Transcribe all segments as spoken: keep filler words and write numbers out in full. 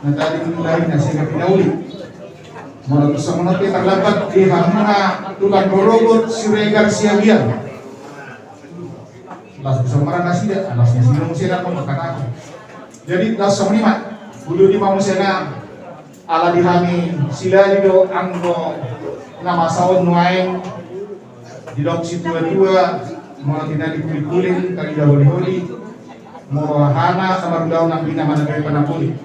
Na tadi mulai na sega pinauli. Molo tu songon on pe tarlambat di hamuna tulang rorobot Siregar Siagian. Las tu songon on nasida, las nasida muse na pemberkatan. Jadi las songon i ma, ulu ni ma muse na ala di hami silali do anggo na masa on nuaeng. Didok situa-tua, molo tina di huli-huli, tali da holi-holi, molo hahana na marulaon nang bina mana dope panapuli.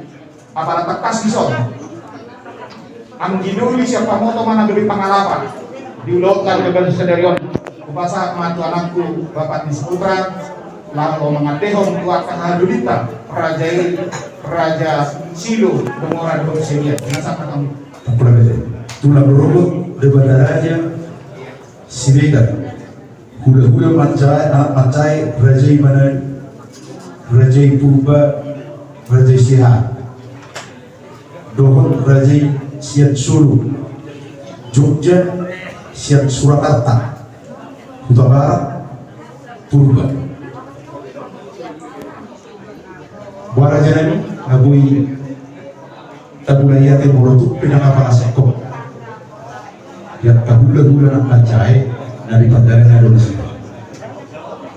Apala tangkas dison. Anggi doli sian pamoto mana dope pangalapa. Di ulaon tali da bali sadari on. Hupasahat ma tu anakku, Bapak ni Saputra, laho mangandehon tu angka hahadolinta, raja i, raja Silo, Gomora dohot Siagian. Ina sapa tamu. Tulang rorobot Debata Raja Siregar, hula-hula mansai, mansai raja i mana, raja i Purba, raja i Siahaan, dohot raja i sian Solo, Jogja, sian Surakarta, Hutabarat, Purba. Boha raja nami, na boi tapulai ate molo tung pe na nga pangasahon. Ia tahula-hula na mansai, na di pandaran na dong sini.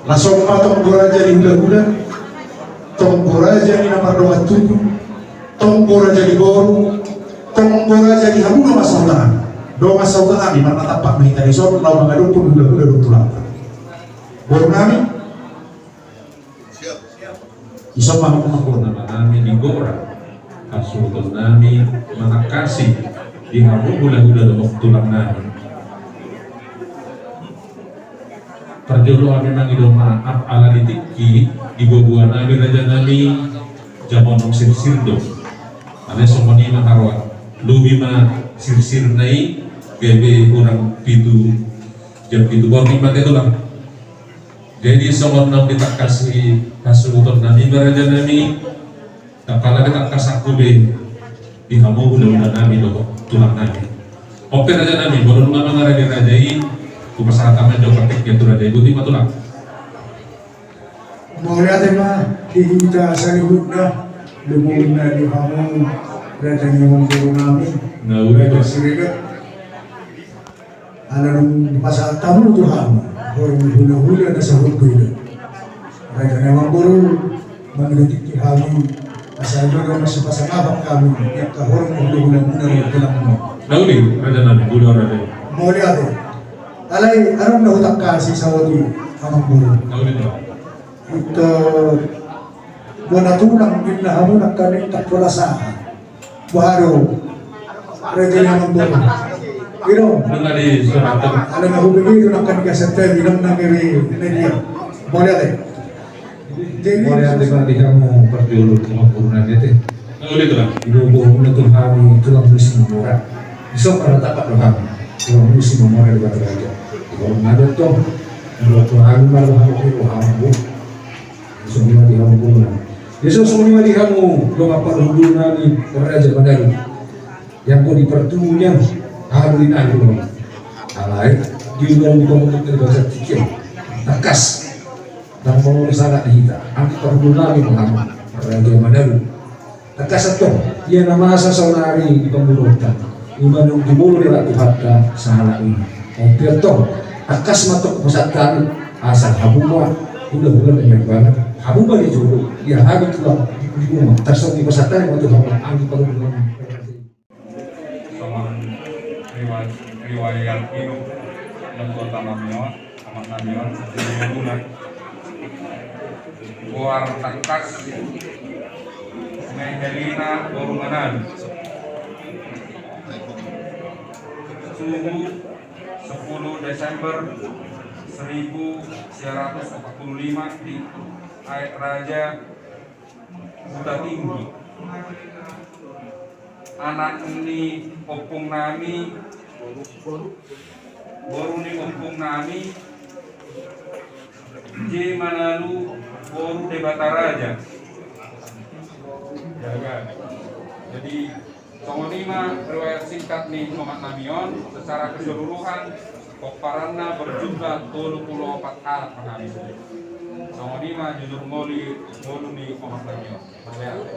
Langsung ma tonggo raja ni hula-hula, tonggo raja ni na mardongan tubu, tonggo raja ni boru, tonggo raja ni hamuna ma sahuta nami. Dongan sahuta nami, marnatampak ma hita dison, laho mangadophon hula-hula dohot tulang. Boru nami, Ison ma hamu, amang boru, nama nami di Gomora. Hasuhuton nami manangkasi di hamu hula-hula dohot tulang nami. Parjolo hami mangido maaf ala di tingki di boboa nami raja nami, jam onom sirsir do. Alai songon i ma haroan, lobi ma sirsirna i, gabe hurang pitu, jam pitu borngin ma tulang. Jadi songon naung ditangkasi hasuhuton nami ma raja nami, ndang pola ditangkas angku be di hamu hula-hula nami dohot tulang nami. On pe raja nami, molo nunga mangarade raja i, hupasahat ma jolo partingkian tu raja i, boti ma tulang. Mauliate ma di hita saluhutna, lumobi ma di hamu raja ni amang boru nami. Na uli, raja Siregar. Ala dung pasahat hamu tu hami, horong ni hula-hula na sahuthon i do. Raja ni amang boru, mangido tingki hami, asa jolo masipasangapan hami, di angka horong ni hula-hula muna dohot tulang muna. Na uli, raja nami, uli raja. Mauliate. Alai, adong na hutangkasi saotik, amang boru. Na uli do. Ito, bona tulang, inna hamu nangkaning tak pola sahat. Boha do, raja ni amang boru. I do. Nunga disunat. Ala na hubege do nangkaning gasan pe, bilang nang gabe media. Boleh deh. Jadi boleh deh, ma di hamu parjolo amang boru nami ate. Boleh tulang. Di boboa muna tu hami tulang ni Simamora. Dison marnatampak do hami tulang ni Simamora di Bataraja. Di boru nami tong. Di boru hami ma do hami, di boru hami. Songon i ma di hamu boru nami. Ia songon i ma di hamu dongan parhundul nami Raja Manalu. Yang kau di partubuan, aha do inna do. Alai, di ulaon ni pamoruon na di bagasan tingki on, tangkas. Ndang molo salah di hita, anggi parhundul nami ma hamu Raja Manalu. Tangkas antong, ia na masa saonari di pamoruonta, i ma naung jumolo dialap Tuhanta sahalak i. On pe antong, tangkas ma antong hupasahat hami, asa hamu ma hula-hula na nian banget, hamu ma di jolo, ia hami tulang di, di rumah, tarsongon i hupasahat hami ma tu hamu anggi parhundul nami. Songon riwayat, riwayat hidup mertua nami on. Anak nami on, Siti Luna. Goar tangkas, Mehelina boru Manalu. Suhu sepuluh Desember seribu sembilan ratus empat puluh lima di Aek Raja Huta Tinggi. Anak ni ompung nami, boru ni ompung nami, J Manalu, boru Debata Raja. Jadi, songon i ma riwayat singkat ni omak nami on, secara keseluruhan, pomparanna berjumlah tolu pulu opat halak ma hami. Songon i ma jujur ngolu, ngolu ni omak nami on. Mauliate.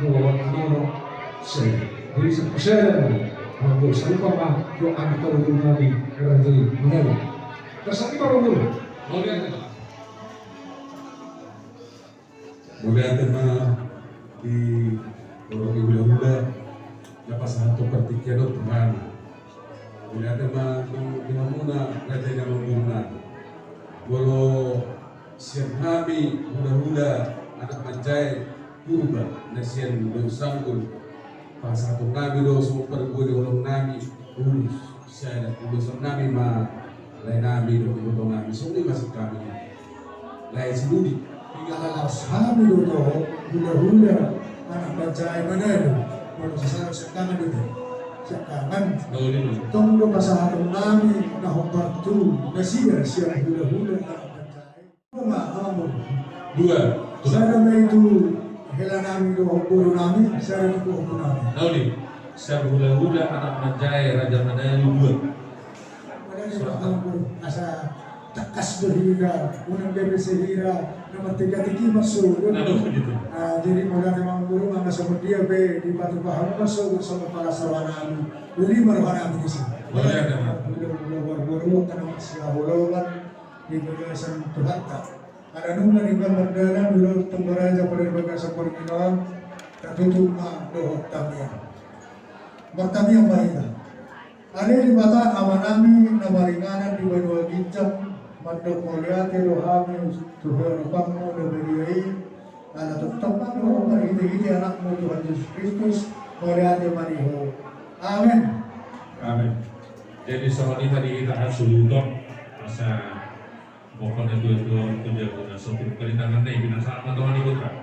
dua opat nono sel. Jadi sampulu sel. Anggo sarupa ma jo angka urunan di raja i. Benar. Terus lagi baru dulu. Mauliate ma di horong ni hulahula na pasahathon partingkian on tu hami. Mauliate ma di hamuna raja ni amangborunami. Molo sian hami hulahula anak manjae Purba na sian Daun Sanggul, pasahatonnami do songon parbue ni holongnami, ulos sada, ulosonnami ma laenami dohot ibotonami, songon i ma sian hami lae si Budi. Piga halas hami do toho hulahula anak manjae Manado. Molo sasada siangkangan do toho, siangkangan. Tong do pasahatonnami na hombar tu nasida sian hulahula anak manjae. Dua. Sada ma i tu helanami dohot borunami, sada tu pahompunami. Nauli. Sian hulahula anak manjae Raja Manado dua. Asa tangkas do hita, unang gabe sahira na martiga-tigi marsogot. Jadi mauliate ma amangboru, molo songon dia pe dipatupa hamu marsogot songon pangalahoanami. Uli ma rohanami disi. Mauliate ma. Hulahula boru, tanang sihaholongan di bagasan Tuhanta. Ala nunga nimbang mardalan hulahula Tumbaraja pada di bagasan parminoan, tatutup ma dohot tangiang. Martangiang ma hita. Ale Debata Amanami na maringanan di banua ginjang, mandok mauliate do hami tu harupanmu na badia i, ala tongtong ma dohot marhite-hite Anakmu Tuhan Jesus Kristus, mauliate ma di Ho. Amen. Amen. Jadi songon i ma di hita hasuhuton, asa boha na dua-dua on tu jabu na so pinungka di tanganna i, binasahat ma tongon ni putra.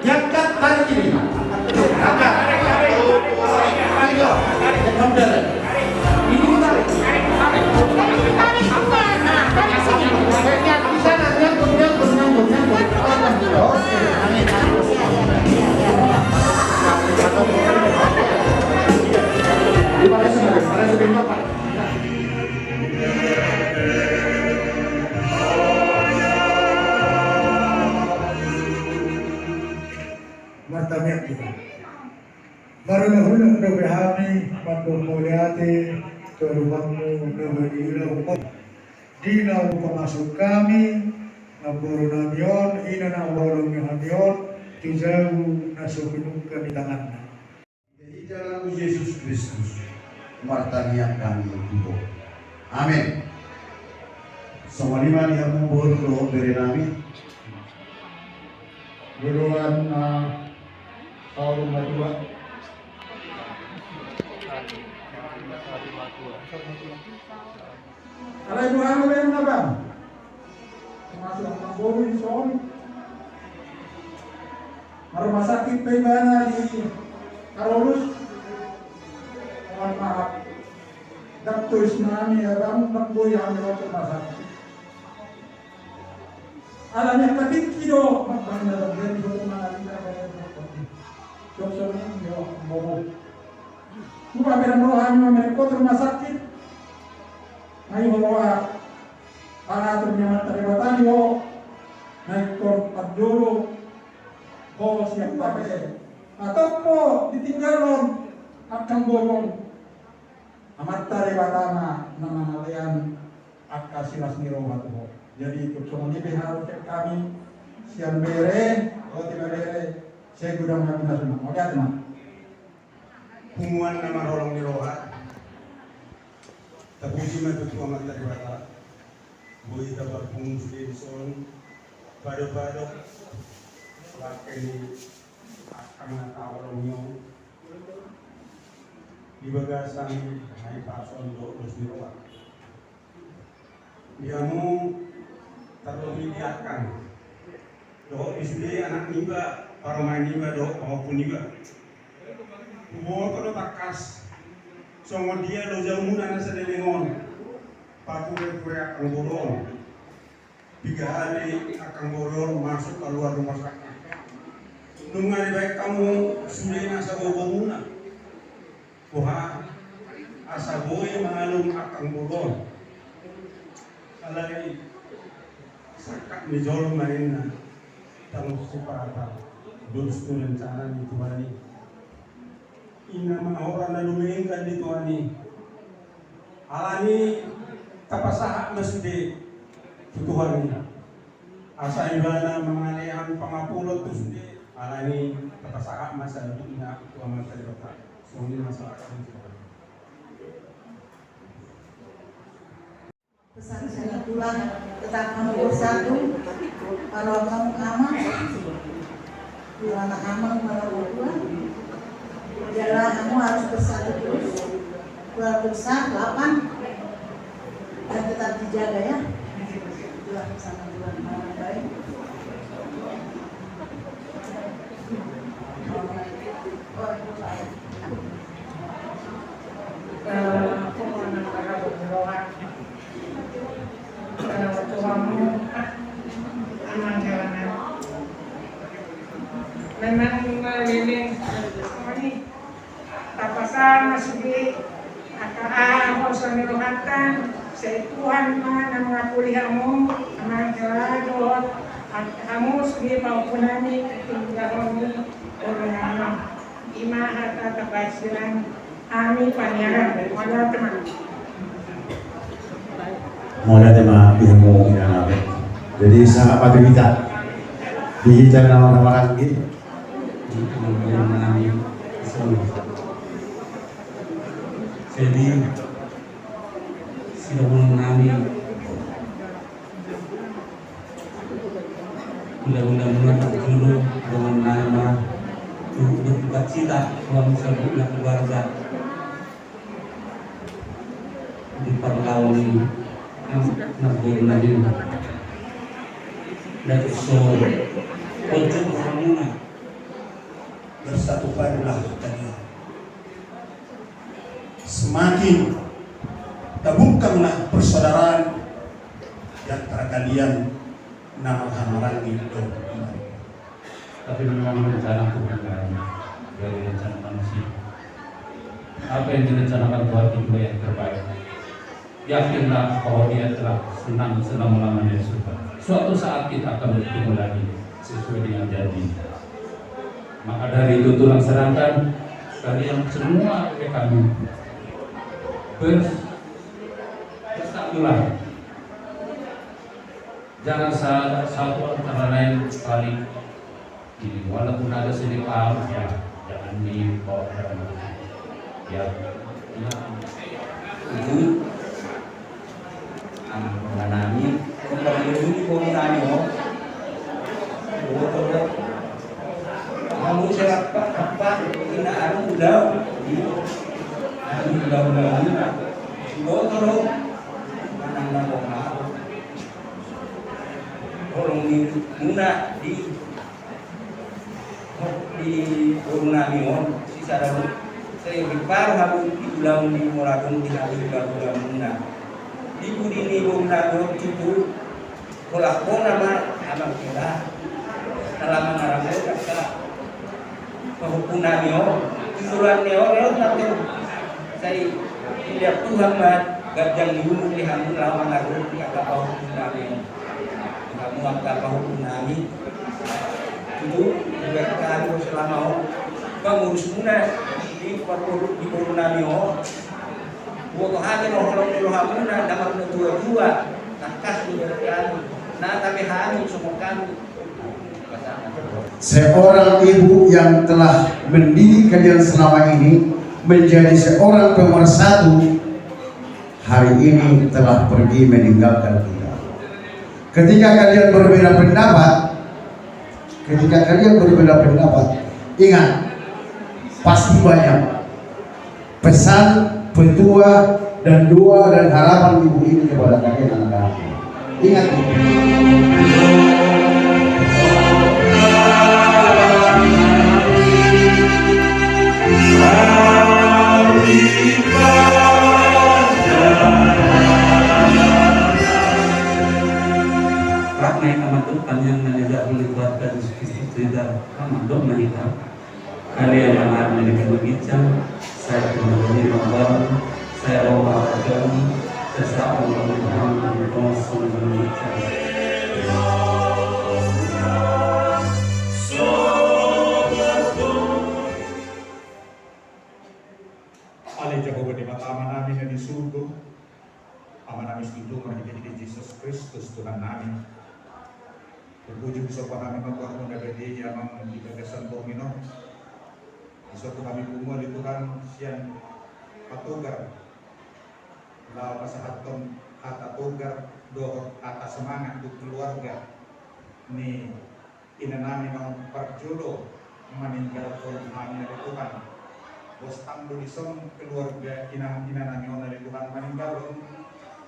Diangkat tangan kiri. Angkat. Ayo. Angkat. Ini tarik. Di sana, nyangkut, nyangkut, nyangkut, nyangkut. Oke. Dipakai sebentar, pakai sebentar, Pak. Martangiang hita. Marhulahula dope hami mandok mauliate tu harupanmu na badia i, di na hupamasuk hami namborunami on, ina na huhaholongi hami on, tu jabu na so pinungka ni tanganna. Di jalanmu Jesus Kristus, martangiang hami tu Ho. Amen. Songon i ma di hamu boru dohot berenami. Loloan na saur matua. Alai buhana baen na bang. Masuk angka boru di son. Marrumah sakit pe ibana di Karolus. Mohon maaf. Dakto isnami ya bang, dakto yang lewat rumah sakit. Alani angka tingki do, makanya dari foto mana kita dari foto. Jok sama ini yo, bobo. Coba bilang rohani memerikot rumah sakit. Ayo bawa pangatur nyaman terima tadi ho. Naik kor pajolo. Ho siap pakai. Atau po ditinggalon. Akan borong. Amanta Debata ma na mangalean angka silas ni roha tu ho. Jadi tung songon i pe hata sian hami sian bere, roti ma bere, sai godang ma pinasu ma. Oke, ate ma. Punguan na marholong ni roha. Tapuji ma tutu Amanta Debata. Boi taparpungu sude dison. Padok-padok. Pakai ni angka na taholongi on. Di bagasan hahipason dohot dos ni roha. Di hamu tarlumobi di angka dohot di sude anak niba, parumaen niba dohot pahompu niba. Huboto do tangkas songon dia do jaumuna na saleleng on. Papure-pure angka boru on. Piga hali angka boru on masuk keluar rumah sakit. Nunga dibaen hamu sude nasa bobomuna. Boha asa boi malum angka boru on. Alai sangkap ni jolma ninna. Tanggung sipata. Dos tu rencana ni Tuhan i. Ina ma hora na dumenggan di Tuhan i. Alani Tapasahat ma sude tu Tuhan i, asa ibana mangalean pangapulon tu sude. Alani tapasahat ma saluhutna tu Amanta Debata. Songon i ma sahat. Pesan sila tulang, tetap hamu bersatu. Kalau kamu aman, kalau anak aman, kalau tua, adalah kamu harus bersatu terus. Keluarga besar delapan, dan tetap dijaga, ya. Itulah pesan tulang, baik. Memang leleng, tapasahat ma sude, angka aha hosa ni rohanta, sai Tuhan ma na mangapuli hamu, amang hela dohot hamu sude pahompunami, tinggal hami, orang anak. Ima hata taparsiran hami paniaran. Mauliate ma. Mauliate ma di hamu inang nami. Jadi sahat ma tu hita. Di hita na marhahamaranggi. Jadi sidohonon nami. Undang-undang muna parjolo, dongan nami ma, tu bertukar cita, uang sabutna keluarga. Di parlaon ni, na, na boru nami ma. Dan so, pojok hamuna. Bersatu padulah kalian. Semakin tabungkamlah persaudaraan di antara kalian na marhahamaranggi dohot. Tapi memang rencana Tuhan lain dari rencana manusia. Apa yang direncanakan Tuhan itulah yang terbaik. Yakinlah bahwa Dia telah senang selama-lamanya di surga. Suatu saat kita akan bertemu lagi sesuai dengan janji. Maka dari itu, tulang, sarankan kalian semua rekan bers-, bersatulah. Jangan sa-, satu antara lain saling ini, walaupun ada sedikit paham, ya, jangan dibawa dalam hati. Ya, ya. Itu anak nami, kembali dulu di boru nami, oh. Boru, boru. Kamu siapa? Apa? Ina anu udah. Anu udah, udah, udah. Boru, boru. Mana, mana, boru. Holong ni muna di, di boru nami on, sisada on. Sai riparu hamu di ulaon ni mora dong di hami di boru nami muna. Di pudi ni boru nami on tutu, holan hona ma amang hela. Dalam mangarang hela. Pahompu nami on, tutulan ni on, on natu. Sai, dilihat Tuhan ma, ganjang ni umur ni hamu laho mangarungi angka pahompu nami on. Hamu angka pahompu nami. Tutu, diberkahi hamu selama on. Pangurus muna, di pangurus di boru nami on. Boto hami na holong ni rohamuna, na martua-tua, tangkas diberkahi, na tabe hami, songon hami. Seorang ibu yang telah mendidik kalian selama ini menjadi seorang pemersatu, hari ini telah pergi meninggalkan kita. Ketika kalian berbeda pendapat, ketika kalian berbeda pendapat, ingat, pasti banyak pesan, petua, dan doa dan harapan ibu ini kepada kalian anak-anak. Ingat itu. Rap naik amat tuh panjang nanya jauh liwat dan sedikit cerita amat dong nanya. Kali yang mana ada di Bugicang, saya kembali membawa, saya bawa akan, saya sama dengan Tuhan dan kosong Bugicang. Ale Jahowa Debata Amanami na di surgo, Amanami Marhitehite Jesus Kristus Tuhannami. Terpuji husombahon hami ma Tuhan, na badia i Amang, di bagasan borngin on. Dison hami pungu ale Tuhan sian patogar, laho pasahathon hata togar dohot hata semangat tu keluarga ni inanami naung parjolo maninggalhon hami ale Tuhan. Bostang do dison keluarga ina, inanami on ale Tuhan, maninggalhon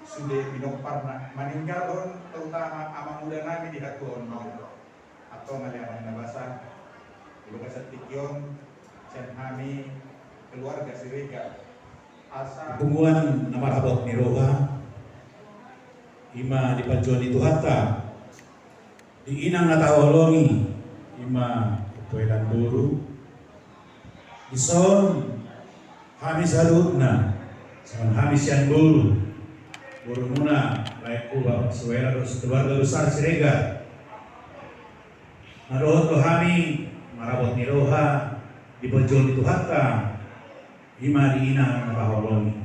sude pinomparna, maninggalhon terutama amang udanami di hatuaon on. Antong ale Amang na basa, di bagasan tingki on sian hami keluarga Siregar, asa punguan na marhabot ni roha, i ma di panjouon ni Tuhanta di inang na tahaholongi, i ma Ompu Elan boru. Dison hami saluhutna, songon hami sian boru, borumuna, laengku Bapak Suela dohot sekeluarga besar Siregar, na dohot do hami marhabot ni roha di panjouon ni Tuhanta, i ma di inang na tahaholongi.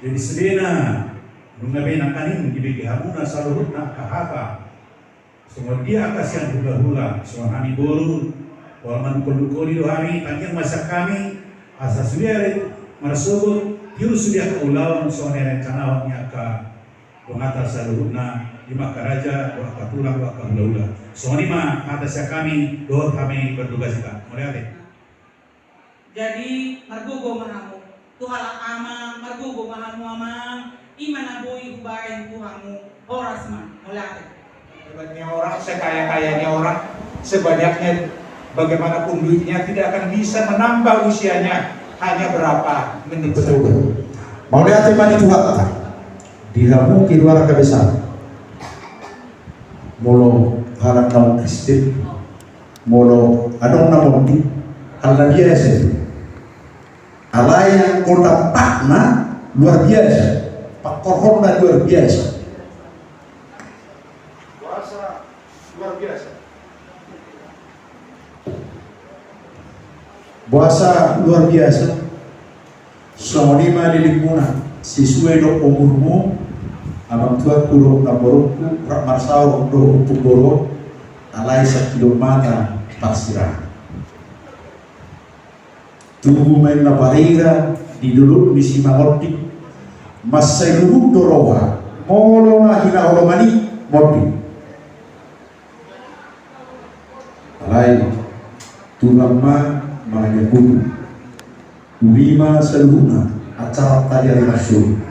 Jadi sudena, nunga be nangkaning dibege hamuna saluhutna angka hata, songon dia angka sian hulahula, songon hami boru, pola manungkol-nungkoli do hami, tangiang ma sian hami, asa sude ale marsogot, tiur sude angka ulaon, songon na irencanahon ni angka dongan saluhutna, i ma angka raja, dohot angka tulang, dohot angka hulahula. Songon i ma hata sian hami, dohot hami berdua sita. Mauliate. Jadi, margogo ma hamu. Tu halak amang, margogo ma hamu amang. I ma na boi hubaen tu hamu. Horas ma, mauliate. Sehebatnya orang, sekaya-kayanya orang, sebanyaknya bagaimanapun duitnya, tidak akan bisa menambah usianya. Hanya berapa menit saja. Betul. Mauliate ma di Tuhanta. Di hamu keluarga besar. Molo halak naung S D, molo adong na monding, hal na biasa i. Alai anggo dampakna luar biasa, pangkorhonna luar biasa. Boasa luar biasa? Boasa luar biasa? Songon i ma lelengmuna, sesuai do umurmu, amang tuaku dohot namborungku, rap marsaor do ompung boru on, alai sangkidop mata parsirang. Tubu ma inna parira di dolok ni simangonding, mansai luhut do roha, molo na hinaholongan i monding. Alai, Tuhan ma manangihon. Uli ma saluhutna acara tadi ari marsuru.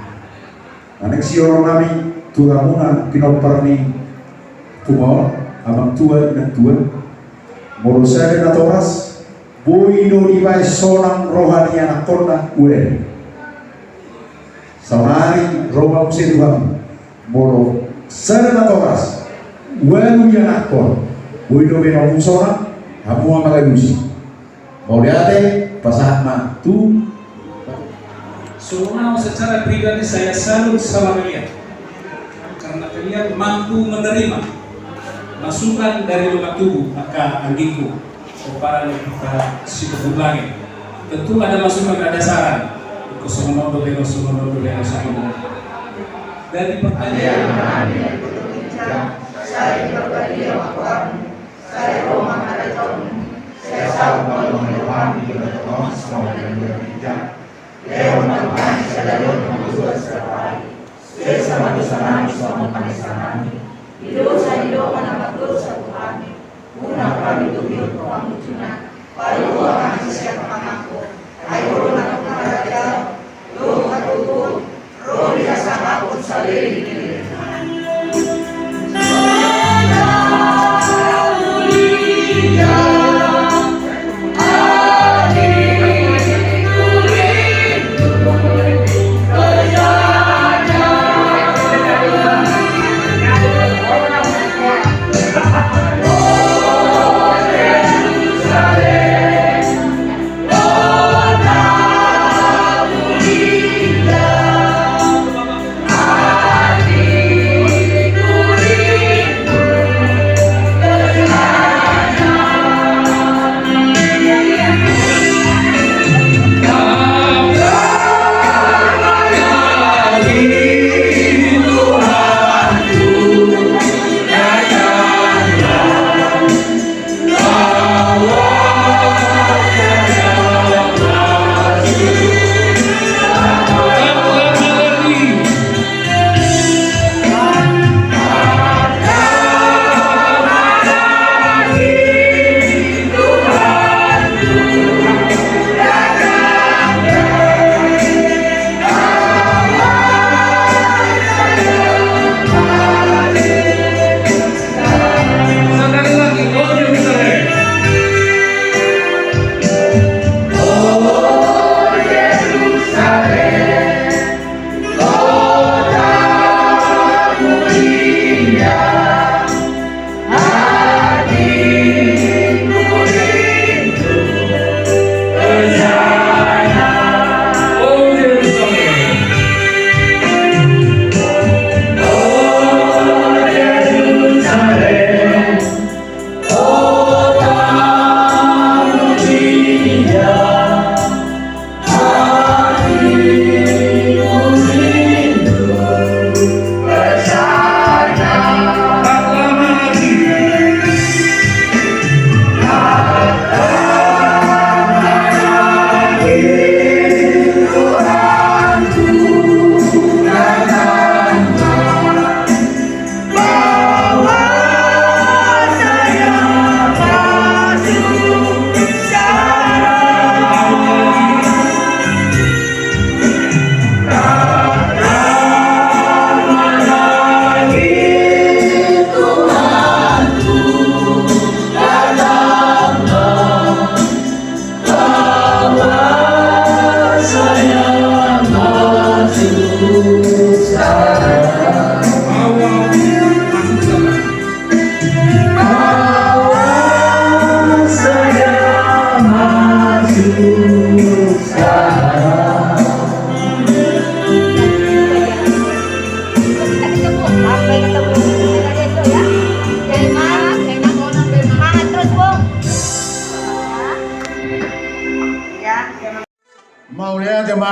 Naeng siolonami tu hamuna pinompar ni punguan, amang tua, inang tua. Molo sada natoras, boi do dibaen sonang roha ni anakkonna ualu. Saonari ro ma muse tu hamu. Molo sada natoras, ualu ianakhon, boi do be na umusona, hamu ma mangalusi. Mauliate, pasahat ma tu. Songon au secara pribadi saya salut sama kalian. Karena kalian mampu menerima masukan dari luhut tubu angka anggingku. Pomparan ni Puta Sitompul Langit. Tentu ada masukan, ada saran. Kosongon on do, kosongon on do, kosongon on do. Dari pertanyaan. Sai berbadia ma roham, sai ro ma harajaonmu, sai saut ma lomo ni roham di bagasan on songon na di ginjang. Lehon ma Tuhan sadari on hangoluan sadari. Sesa ma dosanami songon panesanami di dosa ni dongan na mardosa tu hami. Unang hami togihon tu pangunjunan. Palua hami sian pangago. Ai Ho do na harajaon, dohot hatuaon, ro di hasangapon saleleng ni lelengna.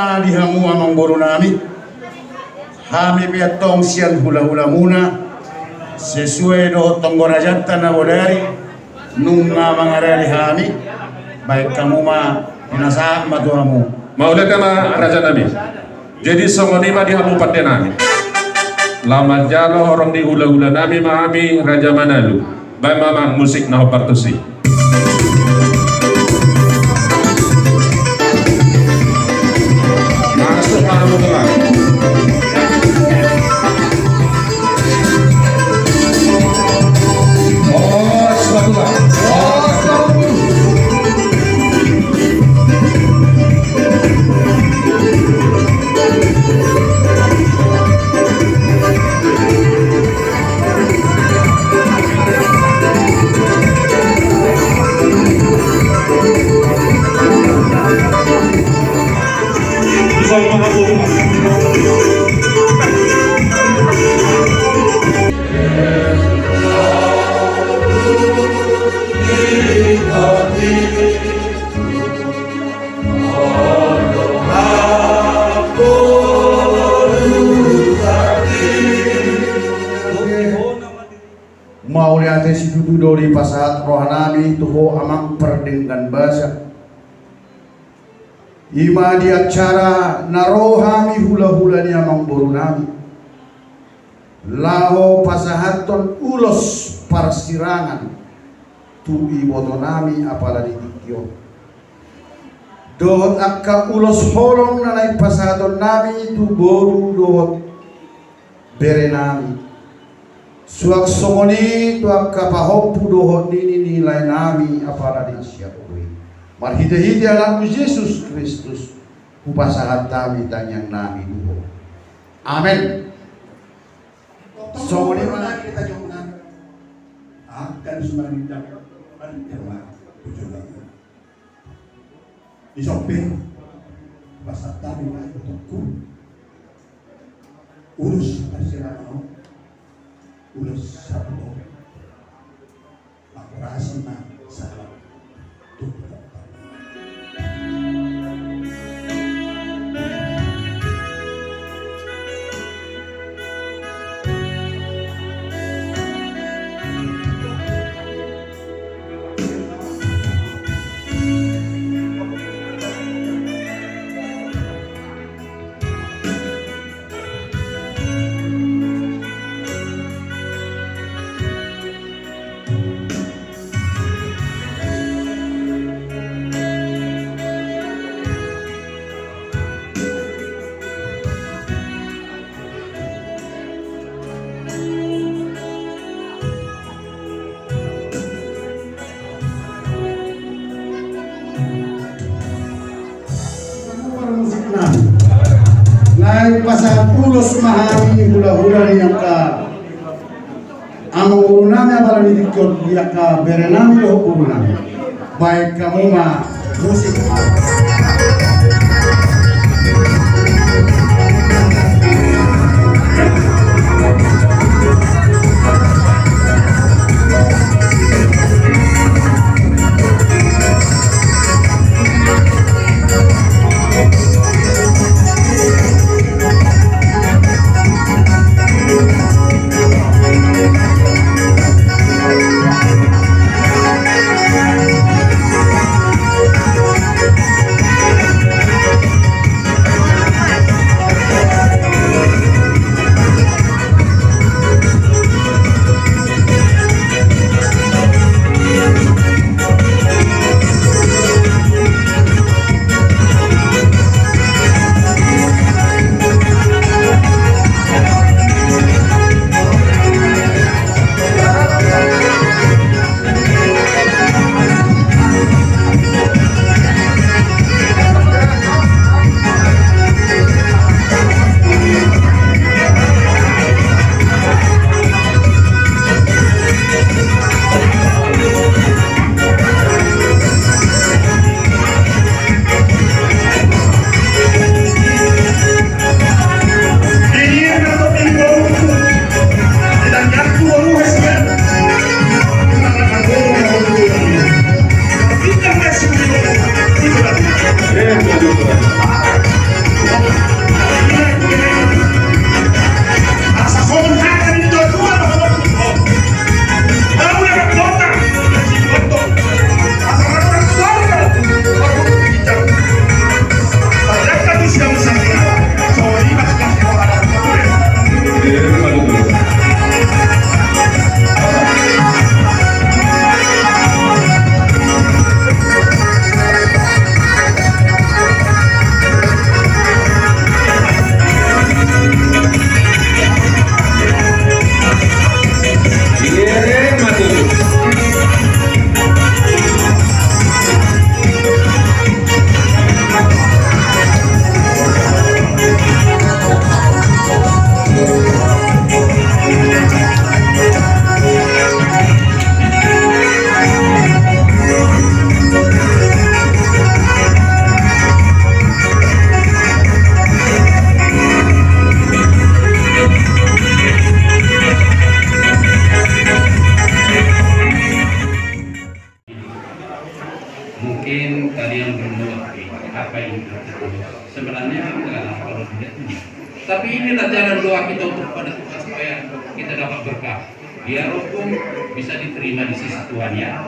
Di hamu amangboru nami, hami pe antong sian hulahulamuna, sesuai dohot tonggo rajanta na bodari, nunga mangaradi hami, baen hamu ma, pinasahat ma tu hamu. Mauliate ma raja nami. Jadi songon i ma di hamu pande nami. Laho manjalo horong ni hulahula nami ma hami Raja Manalu. Baen ma amang musik na hombar tusi. Masuk ma hamu tulang. Os ma tulang. Os ma tulang. Mauliate situtu do dipasahat roha nami tu ho amang pardenggan basa. I ma di acara na ro hami hulahula ni amangboru nami. Laho pasahathon ulos parsirangan tu iboto nami apala di tingki on. Dohot angka ulos holong na naeng pasahaton nami tu boru dohot bere nami. Suang songon i tu angka pahompu dohot nini ni lae nami apala di siap ui. Marhitehite anakmu Jesus Kristus, hupasahat hami tangiang nami tu ho. Amen. Songon i ma nang di tangiang nami. Angka di sumanindang, manindang ma, tujuan. Di sompe, pasahat hami ma, utokku. Ulos parsirangan on, ulos sapu on. Mangkorasi ma salam tu Naeng pasahat ulos ma hami hulahula ni angka amangboru nami apala di tingki on, di angka bere nami dohot boru nami. Baen hamu ma musik. Inilah jalan doa kita untuk pada supaya kita dapat berkah. Biar hukum bisa diterima di sisi Tuhan, ya.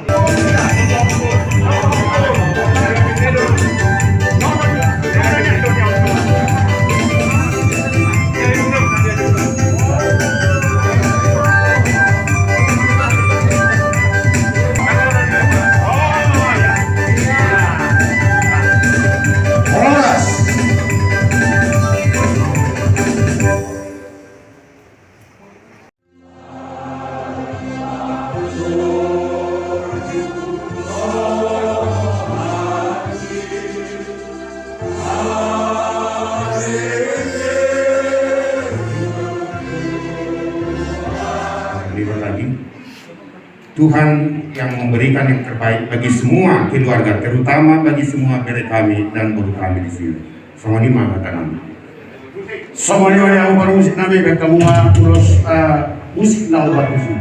Horas. Terima kasih. Tuhan yang memberikan yang terbaik bagi semua keluarga, terutama bagi semua bere kami dan boru kami di sini. Songon i ma hata nami. Songon i ma di au parmusik nami, baen hamu ma ulos, eh, musik na umbahen i.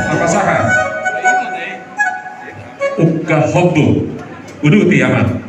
Apa saha? Uka hobu. Uduti, Amang.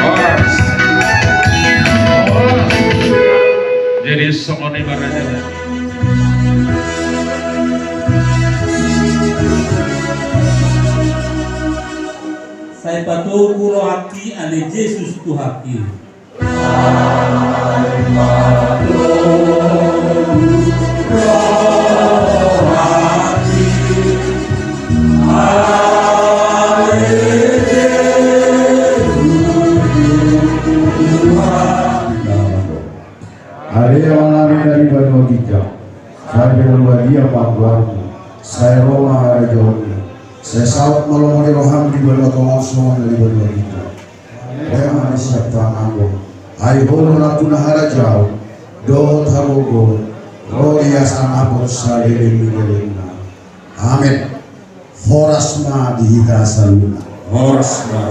Horas. Horas. Jadi songon i ma raja. Sai patogu rohangki ale Jesus Tuhanki. Ale Amanami na di banua ginjang, sai pinarbadia ma goarmu, sai ro ma harajaonmu, sai saut ma lomo ni roham di banua tonga on songon na di banua ginjang. Baen ma hami siaptanganmu, ai Ho do nampuna harajaon dohot hagogoon, ro di asa nang saleleng ni lelengna. Amen. Horas ma di hita saluhutna. Horas ma.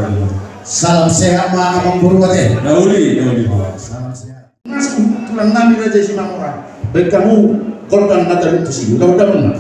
Salam sehat ma amangboru ate. Na uli, na uli. Salam sehat. Mas, tulang nami Raja Simanjorang. Baik kamu, korban mata itu sih. Udah, udah, udah.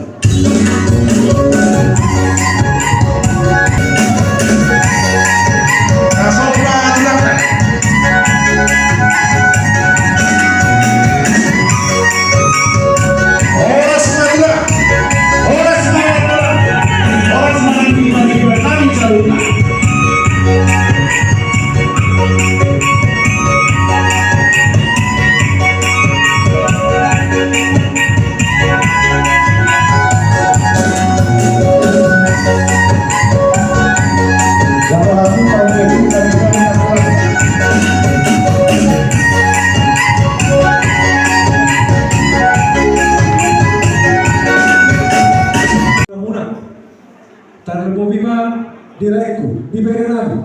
Tarlumobi ma di laengku, di bere nami.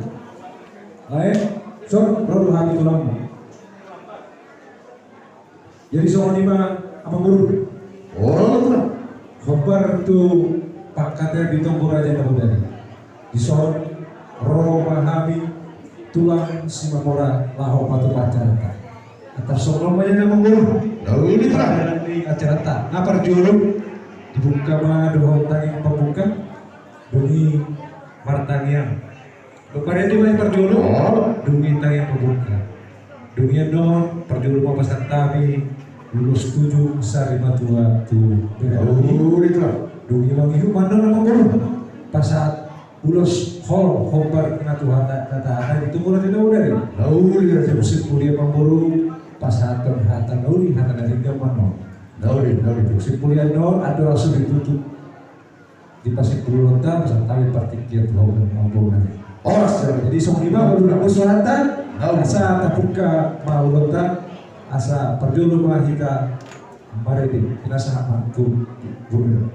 Lae, son, ro do hami tulangmu. Jadi songon i ma amangboru. Olo, olo. Hombar tu pangkataion di Togu Raja Nabodari. Dison ro ma hami tulang Simamora laho patupa acaranta. Antar songon on ma ia amangboru. Lalu di tengah. Di acaranta. Na parjolo dibuka ma dohot tangiang pambuka. Dung i martangiang. Marende ma i parjolo. Oh. Dung i tangiang pambuka. Dung i annon parjolo ma pasahat hami ulos tuju sari matua tu bere nami. Oh, di tengah. Dung i mangihut ma annon amangboru. Pasahat ulos holong hombar na tu hata, na tahatai di Togu Raja Nabodari. Na uli, Raja. Dung simpul i amangboru pasahathon hata na uli, hata na denggan ma annon. Na uli, na uli. Dung simpul i annon andor langsung ditutup. Di pasimpul ulaonta, pasahat hami partingkian tu hamu amangboru nami. Horas, ya. Jadi songon i ma, baru na bos ulaonta, na uli. Asa tabuka ma ulaonta, asa parjolo ma hita marende, pinasahat ma tu guru.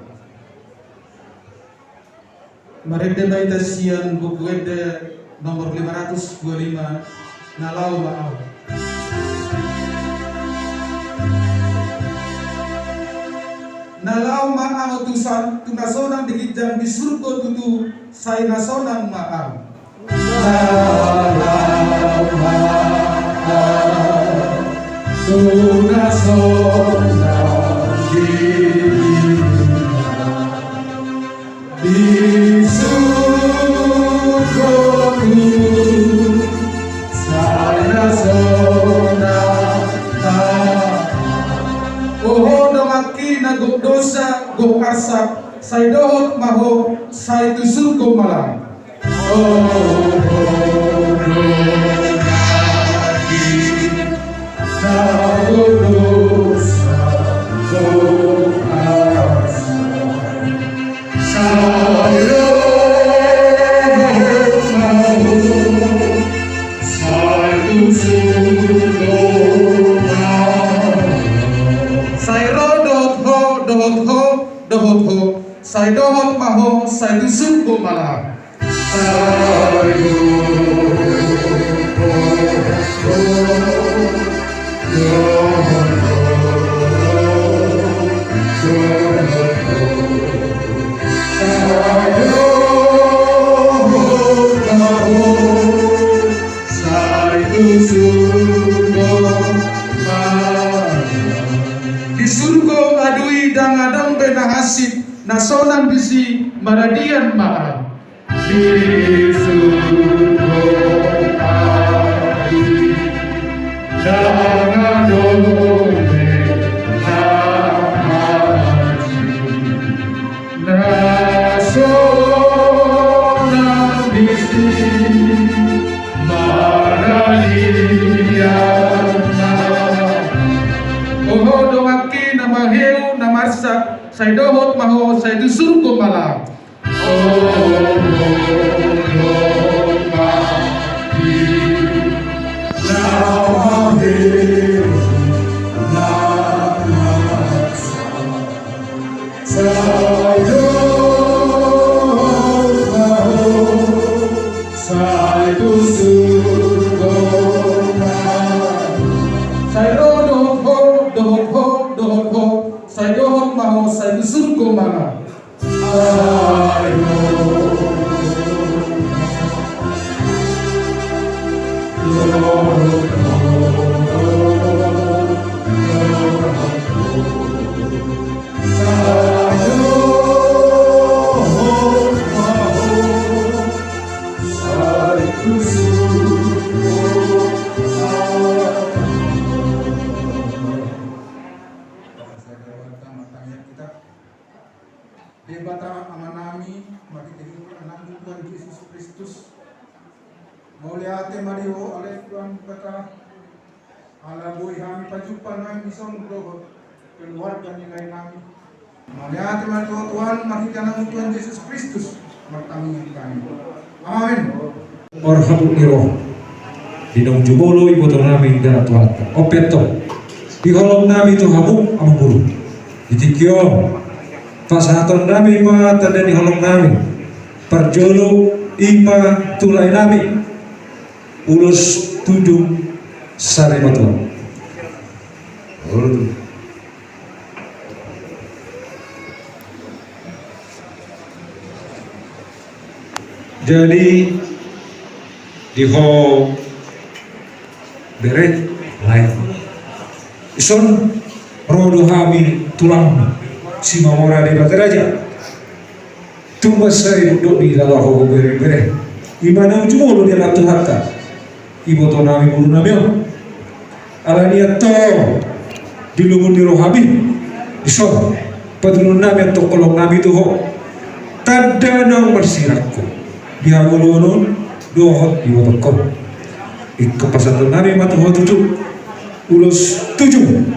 Marende ma hita sian Buku Ende nomor lima ratus dua lima, Na Laho Ma Ahu. Na laho ma ahu tu san-, tu na sonang di ginjang di surgo tutu, sai na sonang ma ahu. Na laho ma ahu tu na sonang di ginjang di surgo tutu, sai na sonang ma ahu. Oho donganki na gok dosa, gok arsak, sai dohot ma ho, sai tu surgo ma laho. Oho donganki na gok dosa, gok arsak, sai dohot ma ho, sai tu surgo ma laho. Sai ro dohot ho, dohot ho, dohot ho, sai dohot ma ho, sai tu surgo ma laho. Di surgo adui ndang adong be na hansit, na sonang disi maradian ma ahu. Di surgo adui ndang adong be na hansit, na sonang disi maradian ma ahu. Oho donganki na maheu na marsak, sai dohot ma ho, sai tu surgo ma laho. Sai ro dohot ho, dohot ho, dohot ho, sai dohot ma ho, sai tu surgo ma laho. Mauliate ma di Ho ale Tuhan Debata, ala boi hami pajumpang nami dison dohot keluarga ni lae nami. Mauliate ma di Ho Tuhan, marhite Anakmu Tuhan Jesus Kristus martangiang hami. Amen. Marhabot ni roha, di naung jumolo iboto nami di dalan Tuhanta. Ope antong, di holong nami tu hamu amangboru, di tingki on pasahaton nami ma tanda ni holong nami. Parjolo i ma tu lae nami ulos tujung sarimatua. Jadi di ho bere lae, dison ro do hami tulang Simamora Debata Raja. Tung mansai dok di laho ho bere-bere, i ma naung jumolo di dalan Tuhanta iboto nami boru nami on. Alani i antong, di lungun ni rohami, dison patulun nami antong holong nami tu ho, tanda naung marsirangkon di hangoluan on dohot di ibotongkon. Ingkon pasahaton nami ma tu ho tutu ulos tujung,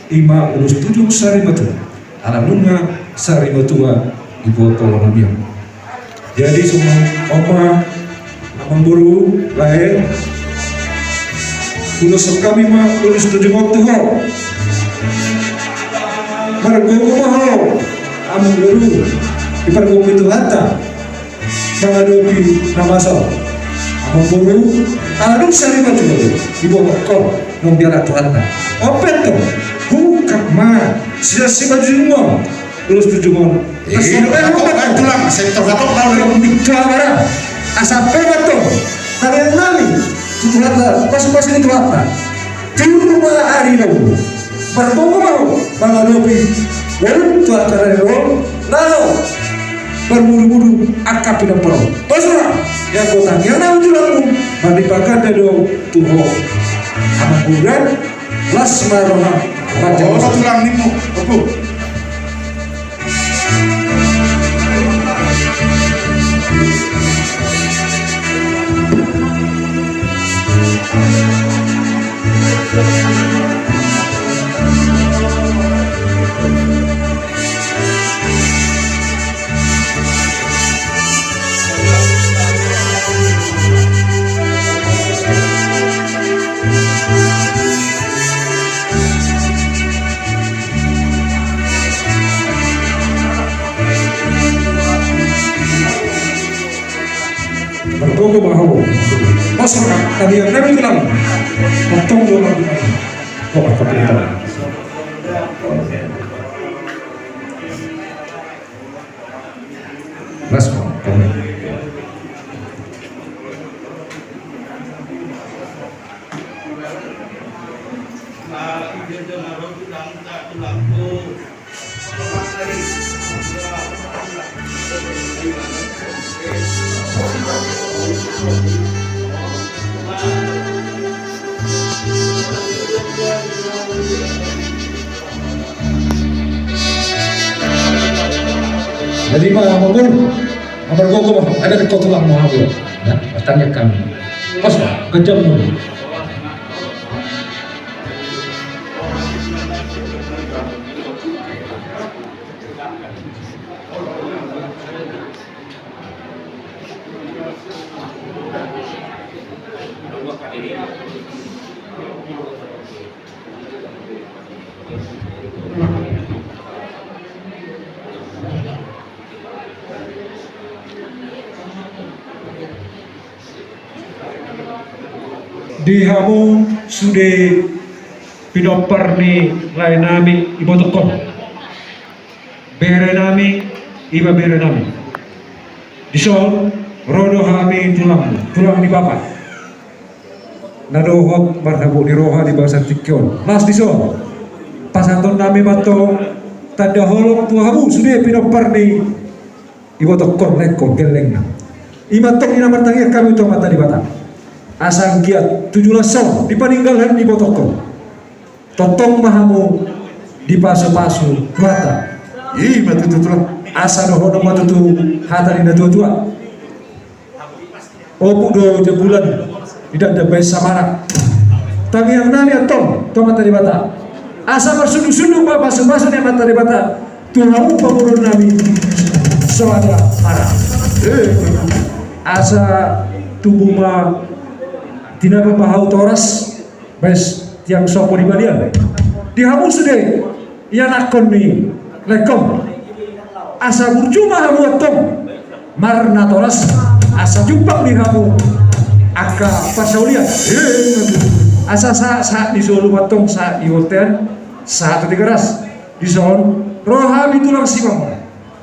i ma ulos tujung sarimatua. Ala nunga sarimatua iboto nami on. Jadi songon on ma amangboru lae, uloshon hami ma ulos tujung on tu ho. Margogo ma ho amangboru, dipargogoi Tuhanta mangadopi na masa on. Amangboru, ala dung sarimatua ibotongkon naung dialap Tuhanta. Ope antong, hungkap ma sian simanjujung on ulos tujung on. Asa pe ma antong, tulang, sektor satu, kalau di Bintang Barat. Asa pe ma antong tangiang nami tu Tuhanta, pasu-pasu ni Tuhanta. Tiur ma ari na ulu, margogo ma ho mangadopi ualu tu angka na ro laho marmudu-mudu angka pinompar on. Pos ma, ia ho tangiang nami tulangmu, marlipatganda do tu ho amangboru. Las ma roha. Oh, tulang nimu, opo. Margogo ma ho. Pos ma, tangiang nami tulang. Antong do ma. Oh, apa kita? Las ma. Jadi ma, amangboru, amangboru, ada di kota lama, amangboru. Nah, bertanya kami. Pas, kejam dulu. Di hamu sude pinompar ni lae nami, ibotongkon. Bere nami, iba bere nami. Dison, ro do hami tulang, tulang ni bapa. Na dohot marhabot ni roha di bagasan tingki on. Las dison, pasahaton nami ma antong tanda holong tu hamu sude pinompar ni ibotongkon, laengkon, gellengna. I ma antong i na martangiang hami tu Amanta Debata. Asa anggiat tu joloan on dipaninggalhon ibotongkon, tongtong ma hamu dipasupasu Tuhanta. I ma tutu, tulang. Asa dohonon ma tutu hata ni na tuatua. Ompung do Jambulan, di danda baen samara. Tangiang nami antong tu Amanta Debata, asa marsundusundu ma pasupasu ni Amanta Debata tu hamu pamoruon nami Soada Ara. Asa tubu ma tinaba ma hau toras, baen tiang sopo di balian. Di hamu sude ianakhon ni lengkon, asa burju ma hamu antong marnatoras, asa jumpang di hamu angka parsaulian. Asa sahat, sahat ni solu ma antong, sahat ni bontean, sahat tu Tigaras. Dison ro hami tulang Simamora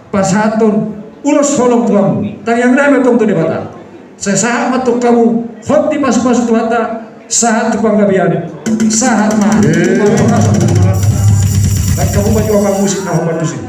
pasahathon ulos holong tu hamu. Tangiang nami antong tu Debata, sai sahat ma antong hamu hot ni pasupasu Tuhanta, sahat tu panggabean, sahat ma. Baen hamu ma jo angka musik na hombar tusi.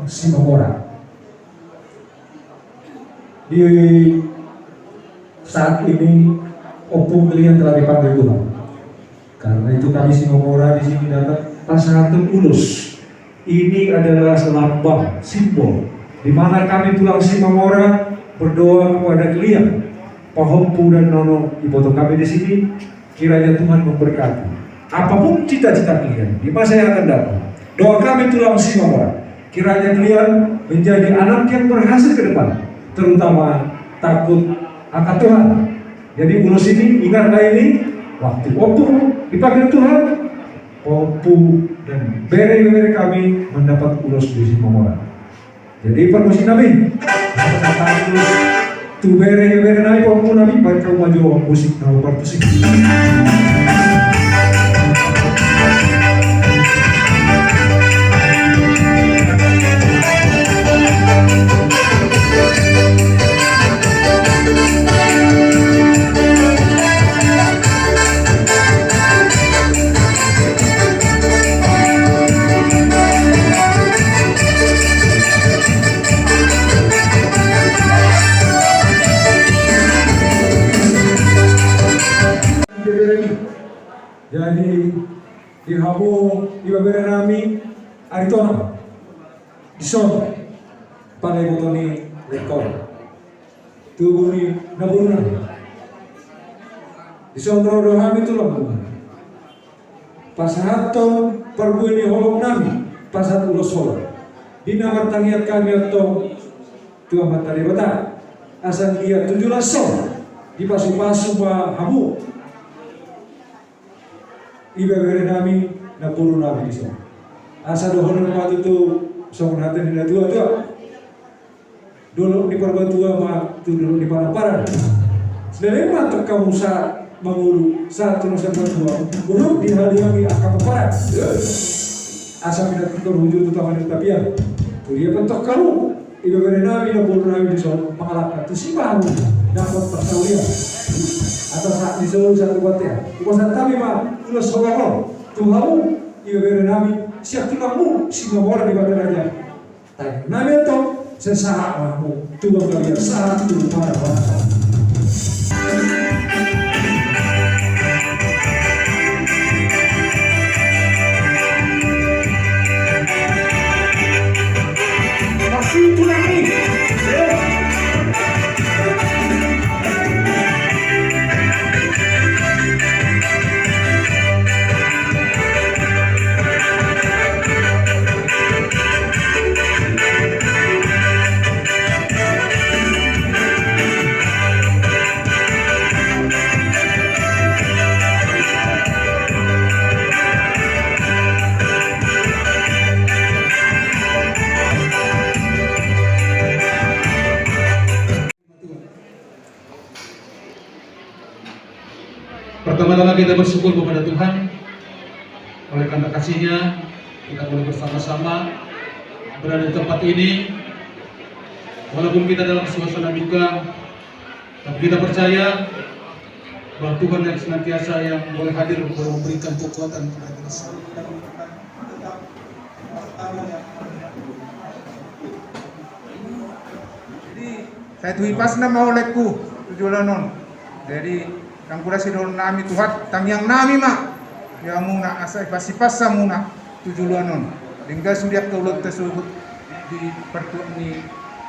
Simamora. Di saat ini, Ompung Lian telah dipanggil Tuhan. Karena itu kami Simamora di sini datang pasahathon ulos. Ini adalah lambang, simbol, di mana kami tulang Simamora berdoa kepada kalian, pahompu dan nono, iboto kami di sini, kiranya Tuhan memberkati. Apapun cita-cita kalian di masa yang akan datang, doa kami tulang Simamora, kiranya kalian menjadi anak yang berhasil ke depan, terutama takut akan Tuhan. Jadi ulos ini, ingatlah ini, waktu Ompung dipanggil Tuhan, Ompung dan bere-bere kami mendapat ulos di Simamora. Jadi parmusik nami, tu bere-bere nami, pahompu nami, baen hamu ma jo musik na parmusik. Jadi di hamu ibebere nami, Aritonang, dison pala iboto ni lengkon, tubu ni naboruna. Dison ro do hami tulang pasahathon parbue ni holong nami, pasahat ulos holong di na martangiang hami antong tu Amanta Debata, asa anggiat tu joloan on dipasupasu ma hamu ibebere nami, namboru nami dison. Asa dohonon ma tutu songon hata ni natuatua: Dolok ni Parbatua ma tu dolok ni Panamparan. Selain ma tu hamu sahat mangolu, sahat tu na sahat matua, dolok dihaliangi angka pomparan. Asa pinantikhon hujur tu tonga ni tapian. Tudia pe antong hamu, ibebere nami, na boru nami dison, mangalangka tusi ma hamu dapot parsaulian. Atas hak dison satu batea. Upasahat hami ma ulos holong on tu hamu, ibebere nami, sian tulangmu Simanjorang di Batu Raja. Tahe nami antong, sai sahat ma hamu tu Bangkalia, sahat tu Parahonta. Pertama-tama kita bersyukur kepada Tuhan, oleh karena kasih-Nya kita boleh bersama-sama berada di tempat ini. Walaupun kita dalam suasana duka, tapi kita percaya bahwa Tuhan yang senantiasa yang boleh hadir, boleh memberikan kekuatan kepada kita semua. Sai tu hipasna ma olengku tu joloan on. Jadi, anggo na sidohonon nami Tuhan, tangiang nami ma di hamuna asa hipas-hipas hamuna tu joloan on. Denggan sude angka ulaonta sogot di partuat ni,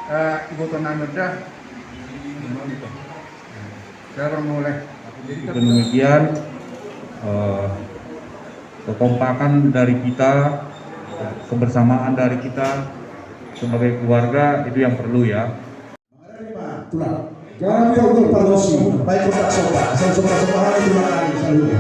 eh, iboto nami on da. Dengan demikian, eh, kekompakan dari kita, kebersamaan dari kita sebagai keluarga itu yang perlu, ya. Tulang. Jangan lupa untuk promosi. Baik, kotak sopa. Asal sopa-sopa hari terima kasih. Salut.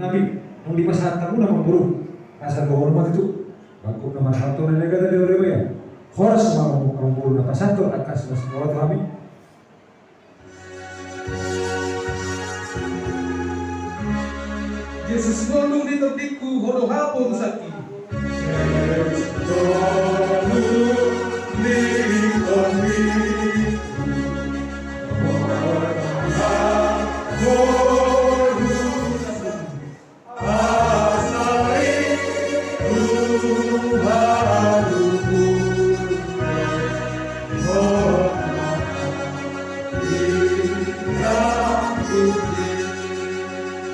Nami, naung dipasahat hamu nama boru, asa dihormati tu bangku na marhalto na naeng gata di loreba ia. Horas ma hamu boru na pasahathon angka silas ni roha tu hami. Jesus ngolu ni tondingku, ho do haporusanki.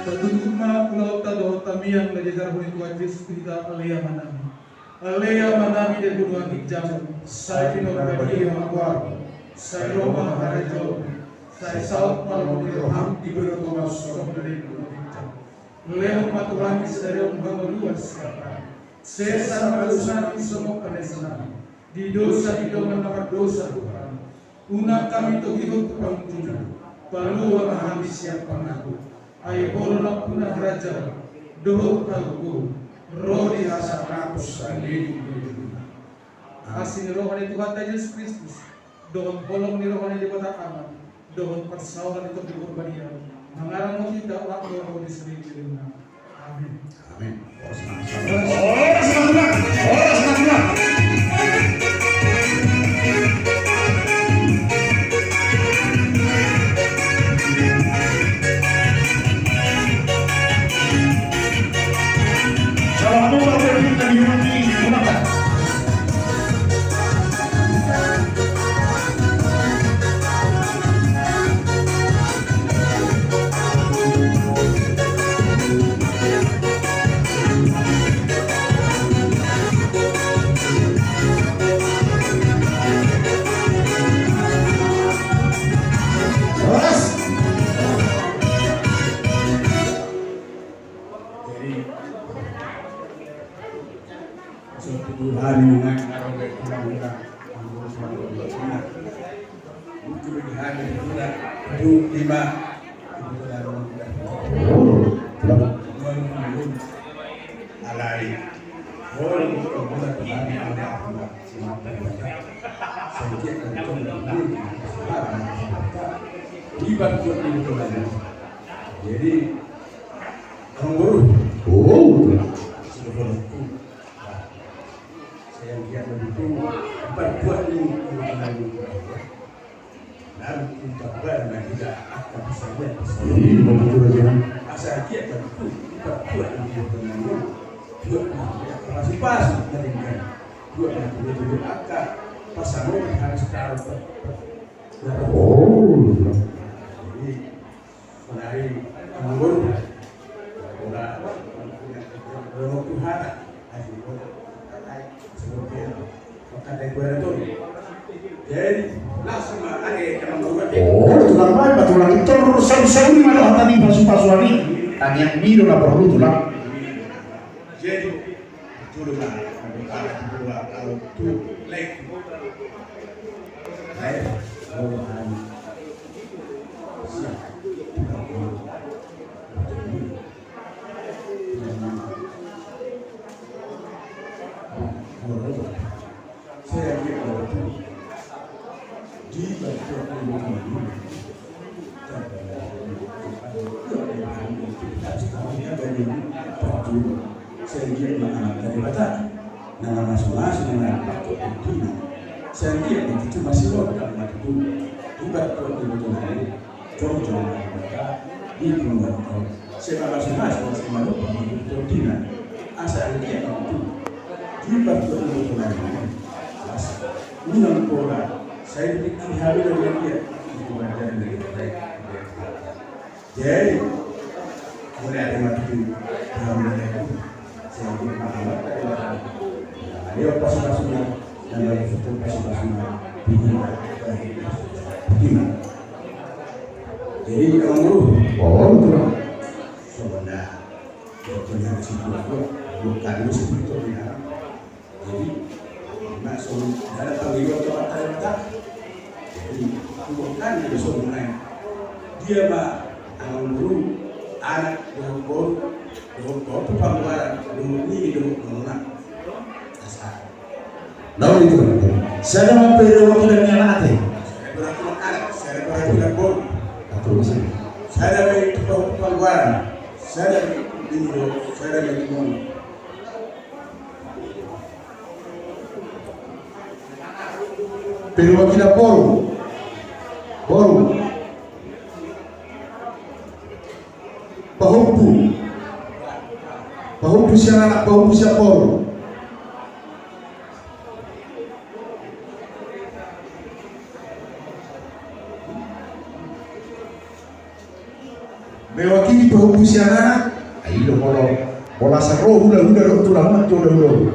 Patuduhon ma ulaonta dohot tamiang na diajarhon ni Tuhan Jesus tu hita. Ale Amanami, ale Amanami, di banua ginjang, sai pinarbadia ma goarmu, sai ro ma harajaonmu, sai saut ma lomo ni roham di banua tonga songon na di banua ginjang. Lehon ma tu hami sadari on hangoluan siapari. Sesa ma dosanami songon panesanami di dosa ni dongan na mardosa tu hami. Unang hami togihon tu pangunjunan, palua ma hami sian pangago. Ai ho do nampuna harajaon dohot hagogoon, ro di hasangapon sahali ni ngolu. Asi ni roha ni Tuhanta Jesus Kristus, dohot holong ni roha ni Debata Ama, dohot parsaoran ni Tondi Porbadia, mangaramoti hita urat ni roha ni seri ni lelengna. Amin. Amin. Horas ma tulang. Horas ma tulang. Horas ma tulang. Salam, horas. Jadi, so tuduhan ni ngai na ro be tulang hita. Anggo tuduhan ni hita, tuduh lima. Alai. Jadi, anggur. Oh. Sudah berlaku. Saya lihat begitu, empat buah ni, empat buah ni. Lalu, empat buah ni, tidak akan bisa lihat, bisa lihat. Iya, betul aja. Asal dia tentu, empat buah ni, empat buah ni, empat buah ni, masih pas, mereka. Buah ni, dia dulu akan pasang harus taruh. Oh. Jadi, Oh, tulang, baen ma tulang i, tor saur-saur i ma do hata ni pasu-pasuan i. Tangiang ni do na porlu, tulang. Jadi, Sanggiat ma anak dari Batak, na mamasu-masu na mangkatho tina. Sanggiat ma tutu masih longkap ma tutu. Ibarat tuan di Bojonegoro, jong-jong ma Batak, di Purwokerto. Sai mamasu-masu, sai malupa ma tutu tina. Asa anggiat ma tutu. Ibarat tuan di Bojonegoro. Asa unang pola, sai dipikir hami na dia. Jadi, mulai ada waktu, mulai ada. Jadi, makan apa ya? Ayo, pas-pasnya, dan lagi foto pas-pasnya. Ini, ini. Jadi, kalau dulu, oh, itu. Sebenarnya, kalau punya situ, bukan itu situ, ya. Jadi, maksud, dalam panggilan Tuhan ternyata. Jadi, bukan itu sebenarnya. Dia mah, anak guru, anak dohot boru, dohot boru tu pangguaran, dohot nini, dohot nona. Dasar. Nah, itu. Sada ma perwakilan ni anak ate. Sada perwakilan anak, sada perwakilan boru. Atur sih. Sada ma itu pangguaran, sada ma itu nini, dohot, sada ma itu nona. Perwakilan boru. Boru. Pahompu. Pahompu sian anak, pahompu sian boru. Mewakili pahompu sian anak, ai do molo, molo asa ro hula-hula dohot tulang ma jo hula-hula.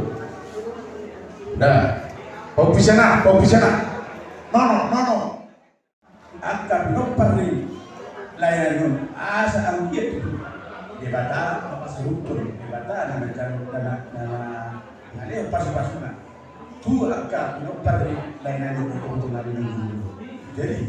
Nah, pahompu sian anak, pahompu sian anak. Nono, nono. Angka pinompar ni lae nami on, asa anggiat tutu Debata mapasaruthon, Debata na manjalo, na, na, na, na lehon pasu-pasuna. Tu angka pinompar ni lae nami on, tu angka pinompar ni lae nami on. Jadi,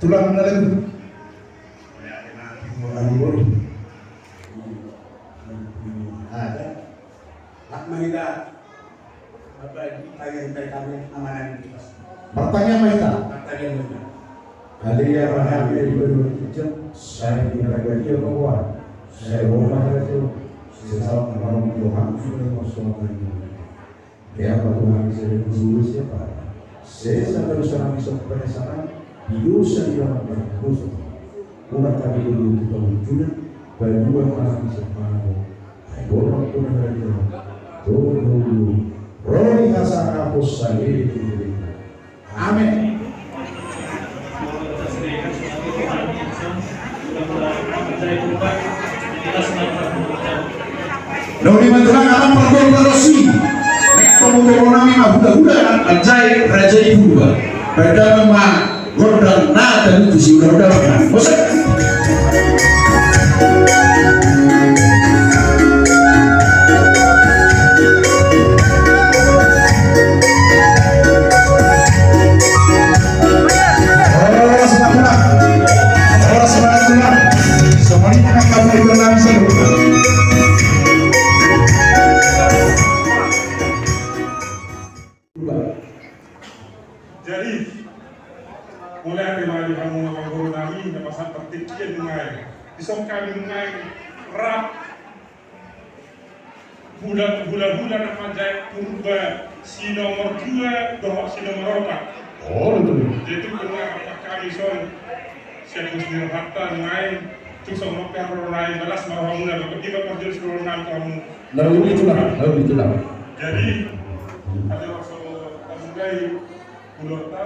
Tulang na lagu. Ada. Hak ma hita. Apa, tanya hita kami amanah kita. Martangiang ma hita. Martangiang ma hita. Ale Ama nami na di banua ginjang, sai di haraga dia ma goarmu, sai ro ma harajaonmu, sai saut ma rohamu di banua ginjang songon na di banua. Ia ma Tuhan, sesa dosa nami sian pardosa nami, di dosa di dalam pardosa. Unang hami dulu tu pangunjunan, palua hami sian pangago. Ai Ho do Ampunta na harajaon, dohot haluaon, ro di hasangapon saleleng ni lelengna. Amen. Nauli ma tulang, anak pargol pardosi. Nek tomo-tomo nami ma hulahula, anak manjae, raja i Purba. Badan ma gondang na talutu si ulang dapat na. Bosan. Jadi, mulai dari hamu amangboru nami, na pasahat partingkian nunga i. Dison hami nunga i rap. Hula, hulahula na manjae Purba si nomor dua dohot si nomor opat. Oh, betul. Jadi itu benar apa kami son. Siap bus di rohanta nunga i. Tung songon pe roha nami, balas ma rohamuna, bapa iba parjolo si roha nami tu hamu. Lalu itulah, lalu itulah. Jadi, ada waktu tamulai hulahulanta,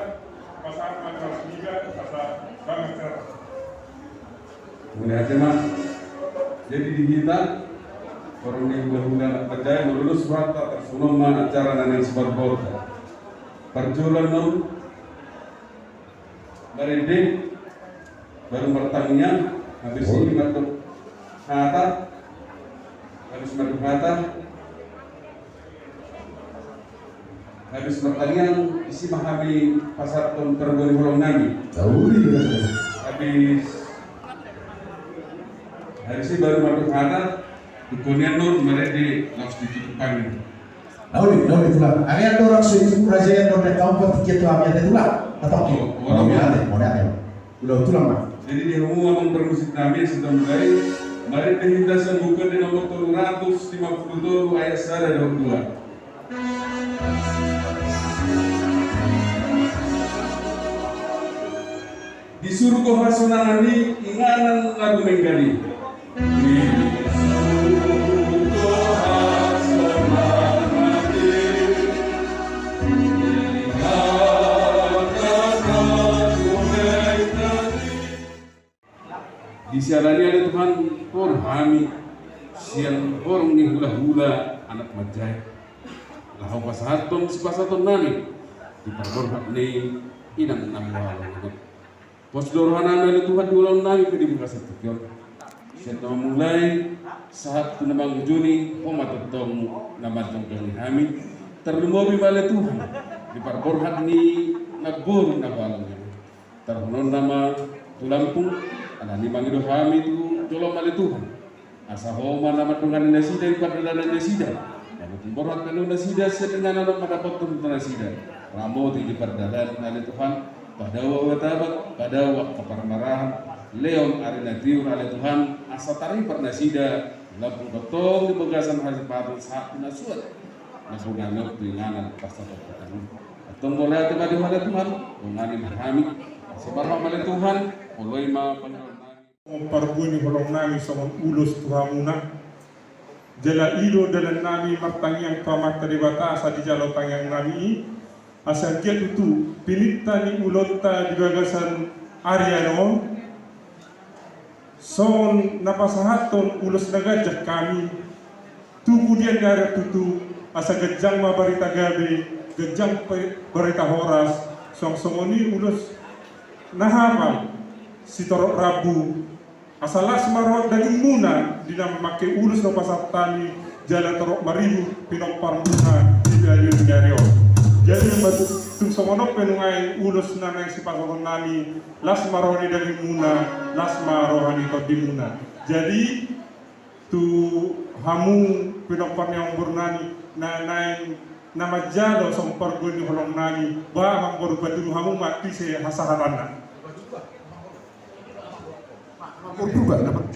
pasahat ma kelas tiga, pasahat banget sekarang. Mauliate ma. Jadi di hita, horong ni hulahula na manjae, molo dos rohanta tarsongon on ma acara na naeng siparboruta. Parjolo annon, marende, baru martangiang, habis i mandok hata, habis mandok hata, habis martangiang, disi ma hami pasahathon tarbua ni holong nami. Habis, habis i baru mandok hata, dungkon i annon marende laos ditutup hami. Nauli, nauli tulang. Ane andorang so i raja i andorang na kaum partingkian tu hami ate tulang. Atau ki? Mauliate, mauliate. Ulang tulang ma. Jadi di hamu amang parmusik nami, asa tamulai, marende hita sian Buku Ende nomor tolu ratus lima puluh tolu ayat sada dohot dua. Di surgo hasonangan i, inganan na dumenggan i. Di siala ni i ale Tuhan, hor hami sian horong ni hulahula anak manjae, laho pasahathon sipasahaton nami di parborhat ni inang na mual on. Pos do roha nami ale Tuhan di ulaon nami pe di bagasan tingki on. Sian na mamulai sahat tu na mangujungi, Ho ma tongtong na manjongjongi hami. Tarlumobi ma ale Tuhan di parborhat ni namboru na mual on. Tarhononna ma tu Lampung, alani mangido hami tu jolom ale Tuhan. Asa Ho ma na mandongani nasida di pardalanan nasida. Mangutung borhat ma nasida sian inganan on mandapothon tu nasida. Ramoti di pardalanan ale Tuhan, padao angka tabat, padao angka parmarahan, lehon ari na tiur ale Tuhan, asa taripar nasida, Lampung tongtong di bagasan hahipaton sahat tu na suat. Na so ganup tu inganan pasahaton. Antong mauliate ma di Ho ale Tuhan, dongani ma hami. Asa marhak ma ale Tuhan, oloi ma pangidoan nami. Parbue ni holong nami songon ulos tu hamuna. Jala i do dalan nami martangiang tu Amanta Debata asa dijalo tangiang nami i. Asa anggiat tutu pinta ni ulaonta di bagasan ari on. Songon na pasahathon ulos na ganjang hami. Tu pudian ni ari on tutu, asa ganjang ma barita gabe, ganjang pe barita horas, songon songon i ulos na hapal, sitorop rambu, asa las ma roha dagingmuna, di na mamangke ulos na pasahat hami, jala torop maribur pinomparmuna, di ari on, di ari on. Jadi, Tung songon on pe nuaeng ulos na naeng sipasahaton nami, las ma roha ni dagingmuna, las ma roha ni tondimuna. Jadi, tu hamu pinompar ni amangboru nami, na naeng na manjalo songon parbue ni holong nami, ba amangboru, patudu hamu ma tu ise hasahatanna.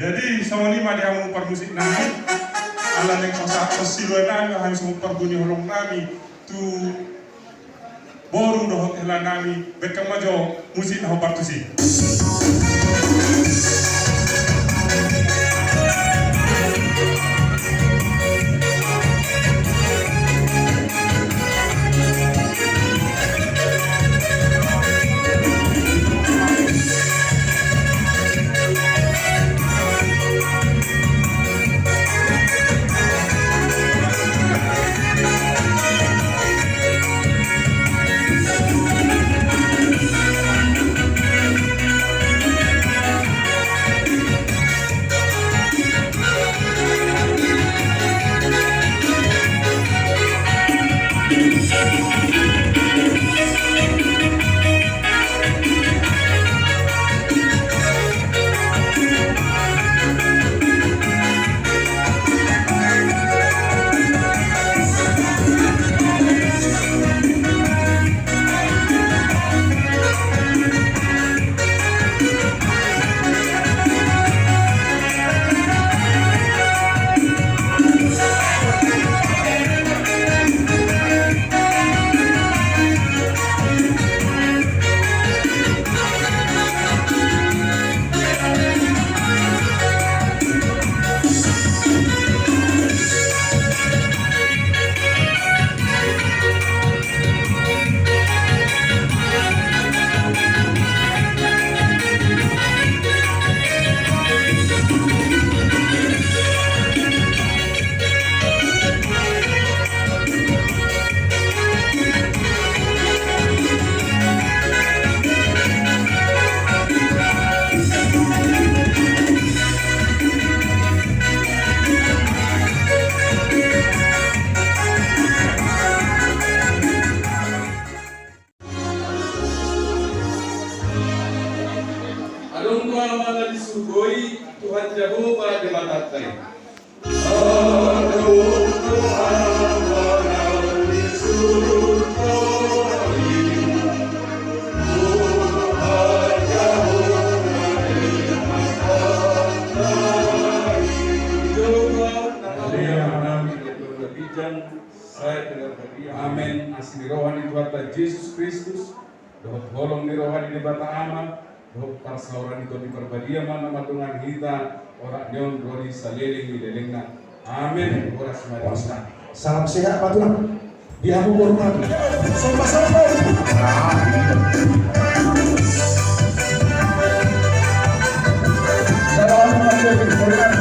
Jadi, songon i ma di hamu parmusik nami, ala naeng pasahathon sidea nami, hami songon parbue ni holong nami, tu boru dohot hela nami, baen hamu ma jo musik na hombar tusi. Adong do Amanta na di surgo i, Tuhan Jahowa Debatanta i. Amen. Asi ni roha ni Tuhanta Jesus Kristus, dohot holong ni roha ni Debata Ama, dohot parsaoran ni Tondi Parbadia ma na mandongani hita, orak ni on ro di saleleng ni lelengna. Amen. Horas ma di hita. Salam sehat ma tulang. Di hamu boru nami. Somba somba. Salam ma di boru nami.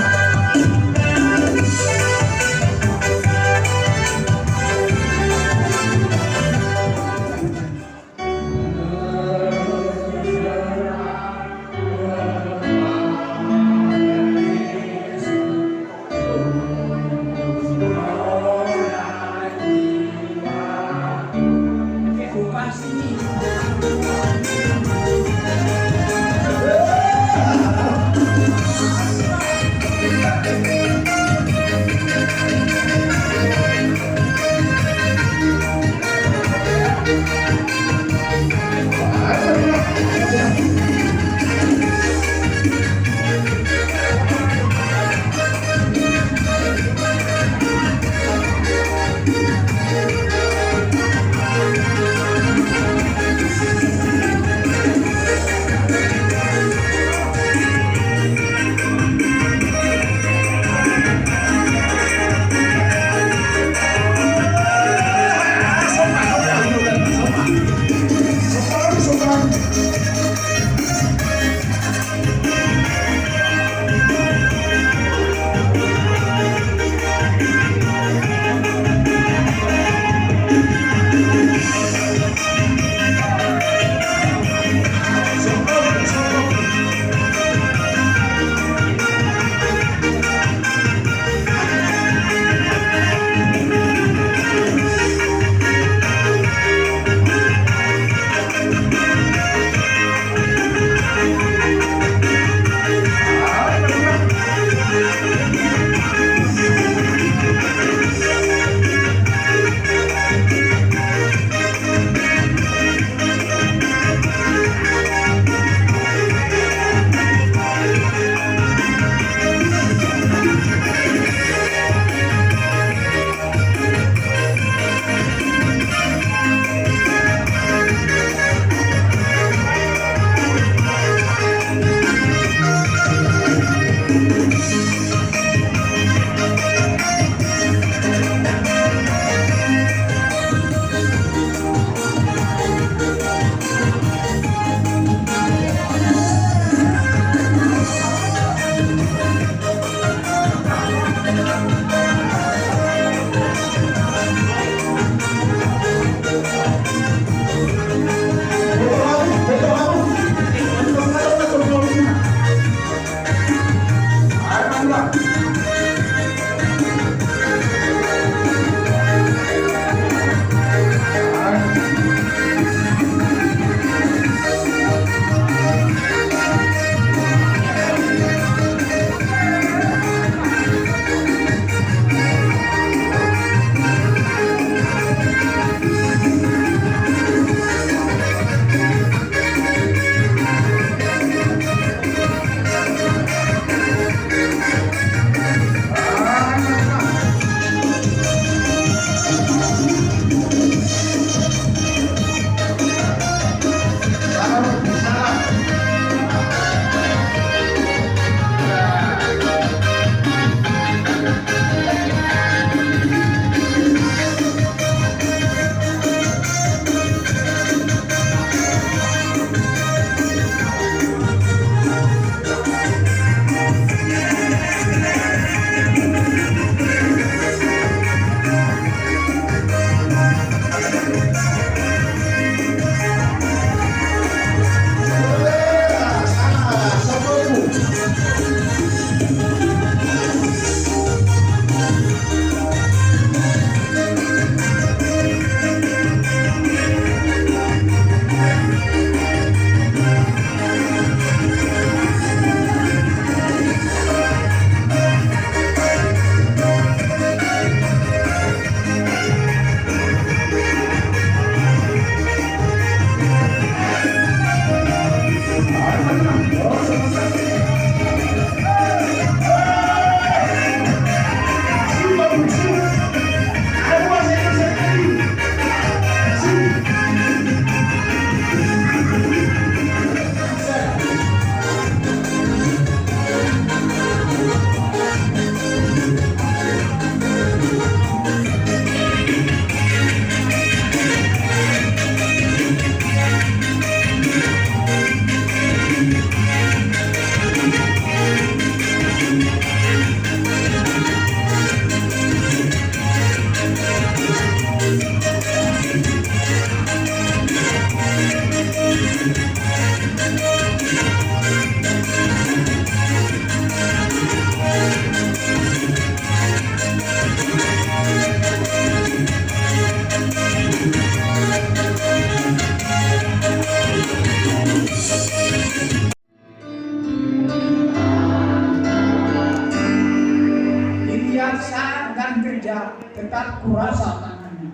Kerja tetap kurasa tangannya.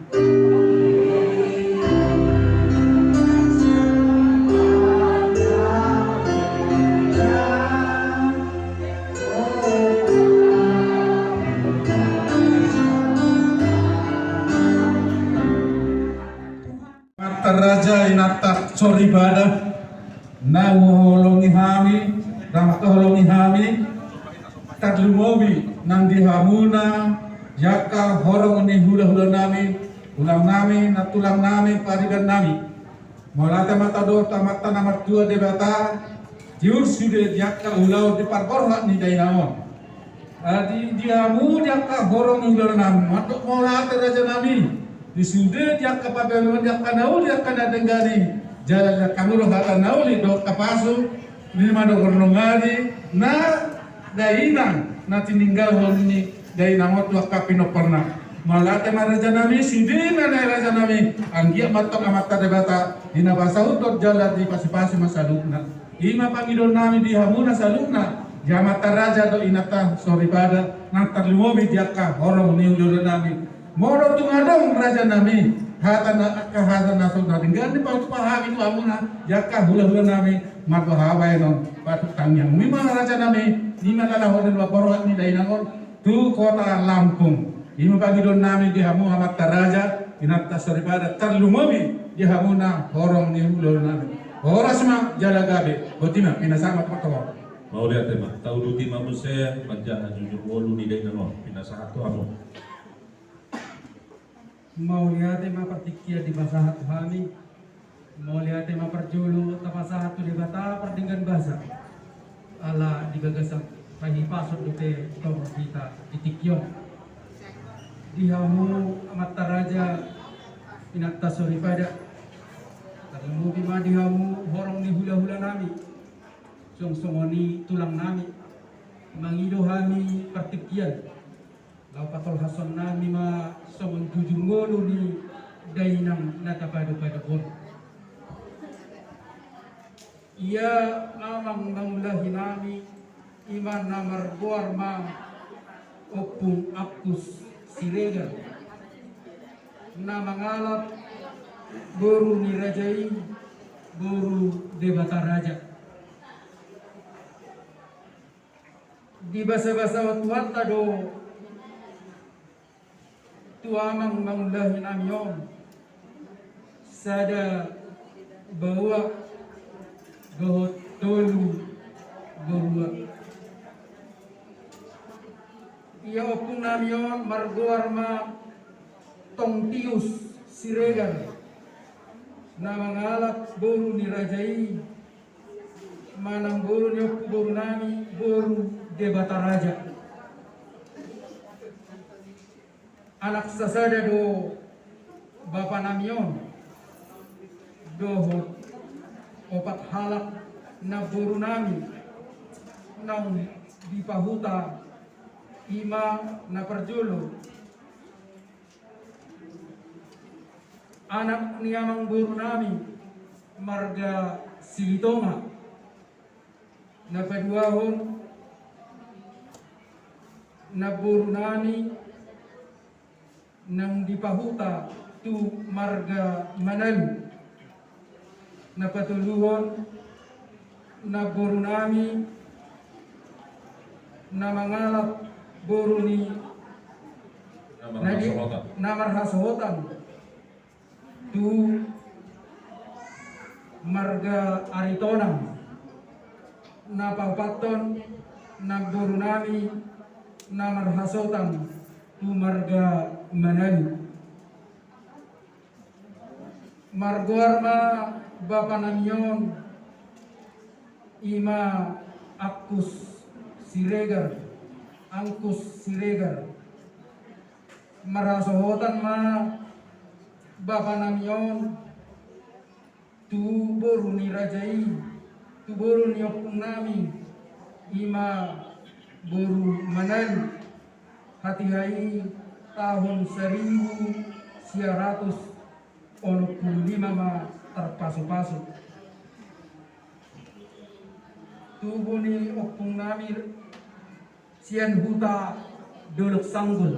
Amanta raja, inanta soripada, na huholongi hami, na mangkaholongi hami, tarlumobi nang di hamuna, di angka horong ni hulahula nami, tulang nami, nantulang nami, pariban nami. Mauliate ma tadohon tu Amanta na martua Debata, tiur sude di angka ulaon di parborhat ni dainang on. Di, di hamu di angka horong ni hulahula nami, mandok mauliate raja nami. Di sude di angka pambahenon, di angka na uli, di angka na denggan i, jala di angka molo hata na uli dohot hapasu, di madokor nongari na dainang na tininggalhon ni dainang on tu angka pinomparna. Mauliate ma raja nami, sude ma na raja nami, anggiat ma antong Amanta Debata di na pasahathon jala di pasupasuhon ma saluhutna. I ma pangidoan nami di hamuna saluhutna, di amanta raja dohot inanta soripada, nang tarlumobi di angka horong ni hulahula nami. Molo tung adong raja nami, hata na, angka hata na so na denggan i pasahat hami tu hamuna, di angka hulahula nami, marga habaenon, patut tangiang. I ma raja nami, i ma lalahonon ni parborhat ni dainang on tu kota Lampung. I ma pangidoan nami di hamu amanta raja, inanta soripada, tarlumobi di hamuna horong ni hulahula nami. Horas ma jala gabe, boti ma, pinasahat ma tu ho. Mauliate ma, tauduti ma muse manjaha jujur ngolu ni dainang on, pinasahat tu hamu. Mauliate ma partingkian dipasahat tu hami. Mauliate ma parjolo tapasahat tu Debata pardenggan basa. Ala di bagasan pahipason dope tong hita di tingki on. Di hamu amanta raja, inanta soripada, tarlumobi ma di hamu horong ni hulahula nami. Suang songon i tulang nami, mangido hami partingkian. Laho patolhashon nami ma songon jujur ngolu ni dainang na tapadopado on. Ia amang mangulahi nami, i ma na margoar ma Ompung Angkus Siregar, na mangalap boru ni raja i, boru Debata Raja. Dibasabasahon Tuhanta do tu amang mangulahi nami on sada baoa dohot tolu borua. Ia ompung nami on margoar ma Tongtius Siregar, na mangalap boru ni raja i, manang boru ni ompu boru nami, boru Debata Raja. Anak sasada do bapa nami on dohot opat halak na boru nami naung dipahuta, i ma na parjolo anak ni amang boru nami marga Silitonga. Na paduahon na boru nami naung dipahuta tu marga Manalu. Na patoluhon na boru nami na mangalap boru ni na di- na marhasohotan tu marga Aritonang. Na paopathon na boru nami na marhasohotan tu marga Manalu. Margoar ma bapa nami on, i ma Angkus Siregar, Angkus Siregar. Marhasohotan ma bapa nami on tu boru ni raja i, tu boru ni ompung nami, i ma boru Manalu. Hatiha i tahun saribu sia ratus onom pulu lima ma tarpasupasu. Tubu ni ompung nami sian huta Dolok Sanggul.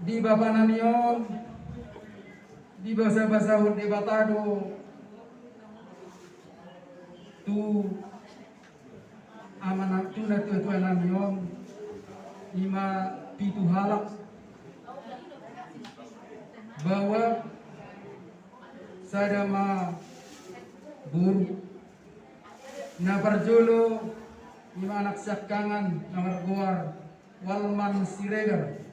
Di bapa nami on, dibasabasahon Debata do tu ama na, tu natuatua nami on, ima pitu halak baoa, sada ma boru. Na parjolo ima anak siangkangan na margoar Walman Siregar,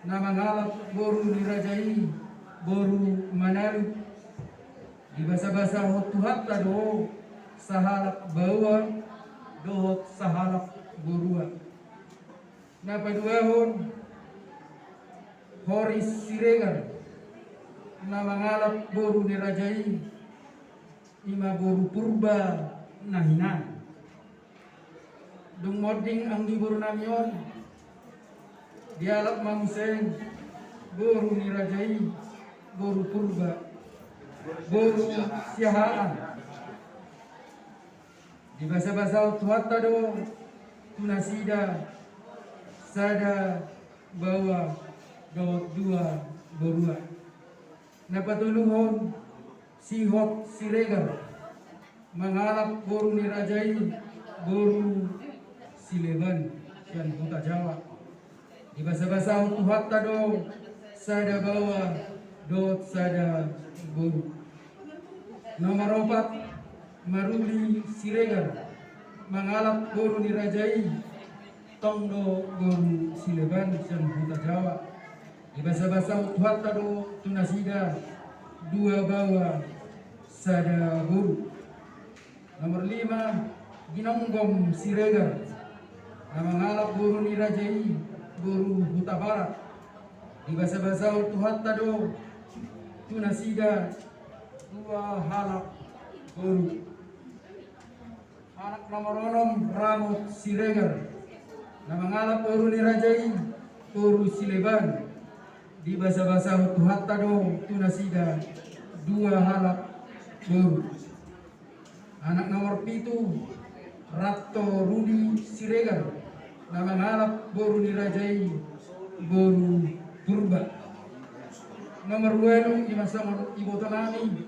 na mangalap boru ni raja i boru Manalu. Dibasabasahon Tuhanta do sahalak baoa dohot sahalak borua. Na paduahon Horis Siregar, na mangalap boru ni raja i, ima boru Purba na hinan. Dung monding anggi boru nami on, dialap ma muse boru ni raja i boru Purba, boru Siahaan. Dibasabasahon Tuhanta do tu nasida sada baoa dohot dua borua. Na patoluhon Sihot Siregar, mangalap boru ni raja i boru Sileban sian Huta Jawa. Dibasabasahon Tuhanta do sada baoa dohot sada boru. Nomor opat, Maruli Siregar, mangalap boru ni raja i, tong do boru Sileban sian Huta Jawa. Dibasabasahon Tuhanta do tu nasida dua baoa sada boru. Nomor lima, Ginonggom Siregar, na mangalap boru ni raja i boru Hutabarat. Dibasabasahon Tuhanta do tu nasida dua halak boru. Anak nomor onom, Ramot Siregar, na mangalap boru ni raja i boru Sileban. Dibasabasahon Tuhanta do tu nasida dua halak boru. Anak nomor pitu, Ratto Rudi Siregar, na mangalap boru ni raja i boru Purba. Nomor ualu, ima songon iboto nami,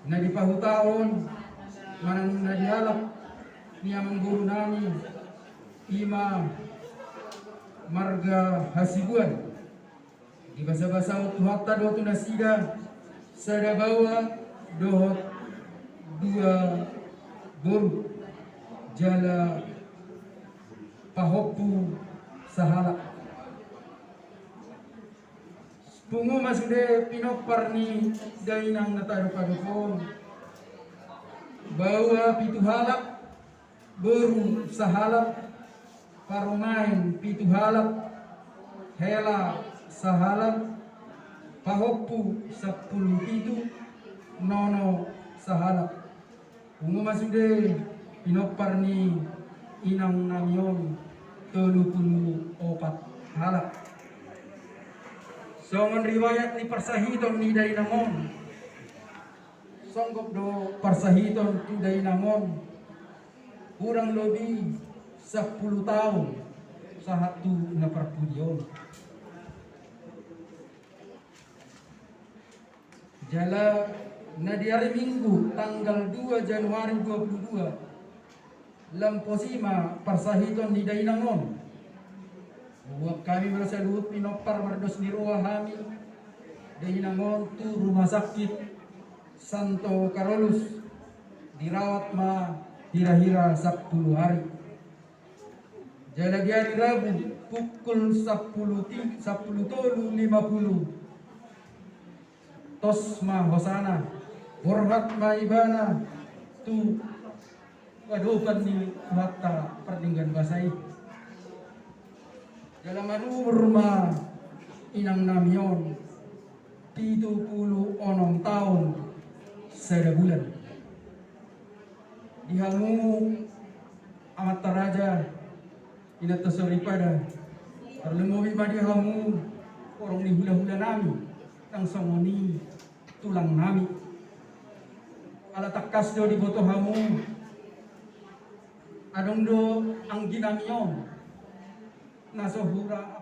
na dipahutahon manang na dialap ni amangboru nami, ima marga Hasibuan. Dibasabasahon Tuhanta do tu nasida sada baoa dohot dua boru jala pahompu sahalak. Pungu ma sude pinompar ni dainang na tadok-tadok on. Baoa pitu halak, boru sahalak, parumaen pitu halak, hela sahalak, pahompu sampulu pitu, nono sahalak. Pungu ma sude pinompar ni inang nami on tolu pulu opat halak. Songon riwayat ni parsahiton ni dainang on, songgop do parsahiton tu dainang on hurang lobi sampulu taon sahat tu na parpudi on. Jala na di ari Minggu tanggal dua Januari dua pulu dua, lam pos i ma parsahiton ni dainang on. Buat hami ma saluhut pinompar mardos ni roha hami dainang on tu rumah sakit Santo Karolus, dirawat ma hira-hira sampulu ari. Jala di ari Rabu pukul sampulu ti-, sampulu tolu lima pulu, tos ma hosana, borhat ma ibana tu adopan ni Tuhanta pardenggan basa i. Jala marumur ma inang nami on pitu pulu onom taon sada bulan. Di hamu amanta raja, inanta soripada, tarlumobi ma di hamu horong ni hulahula nami, nang songon i tulang nami. Ala tangkas do diboto hamu, adong do anggi nami on na so hurang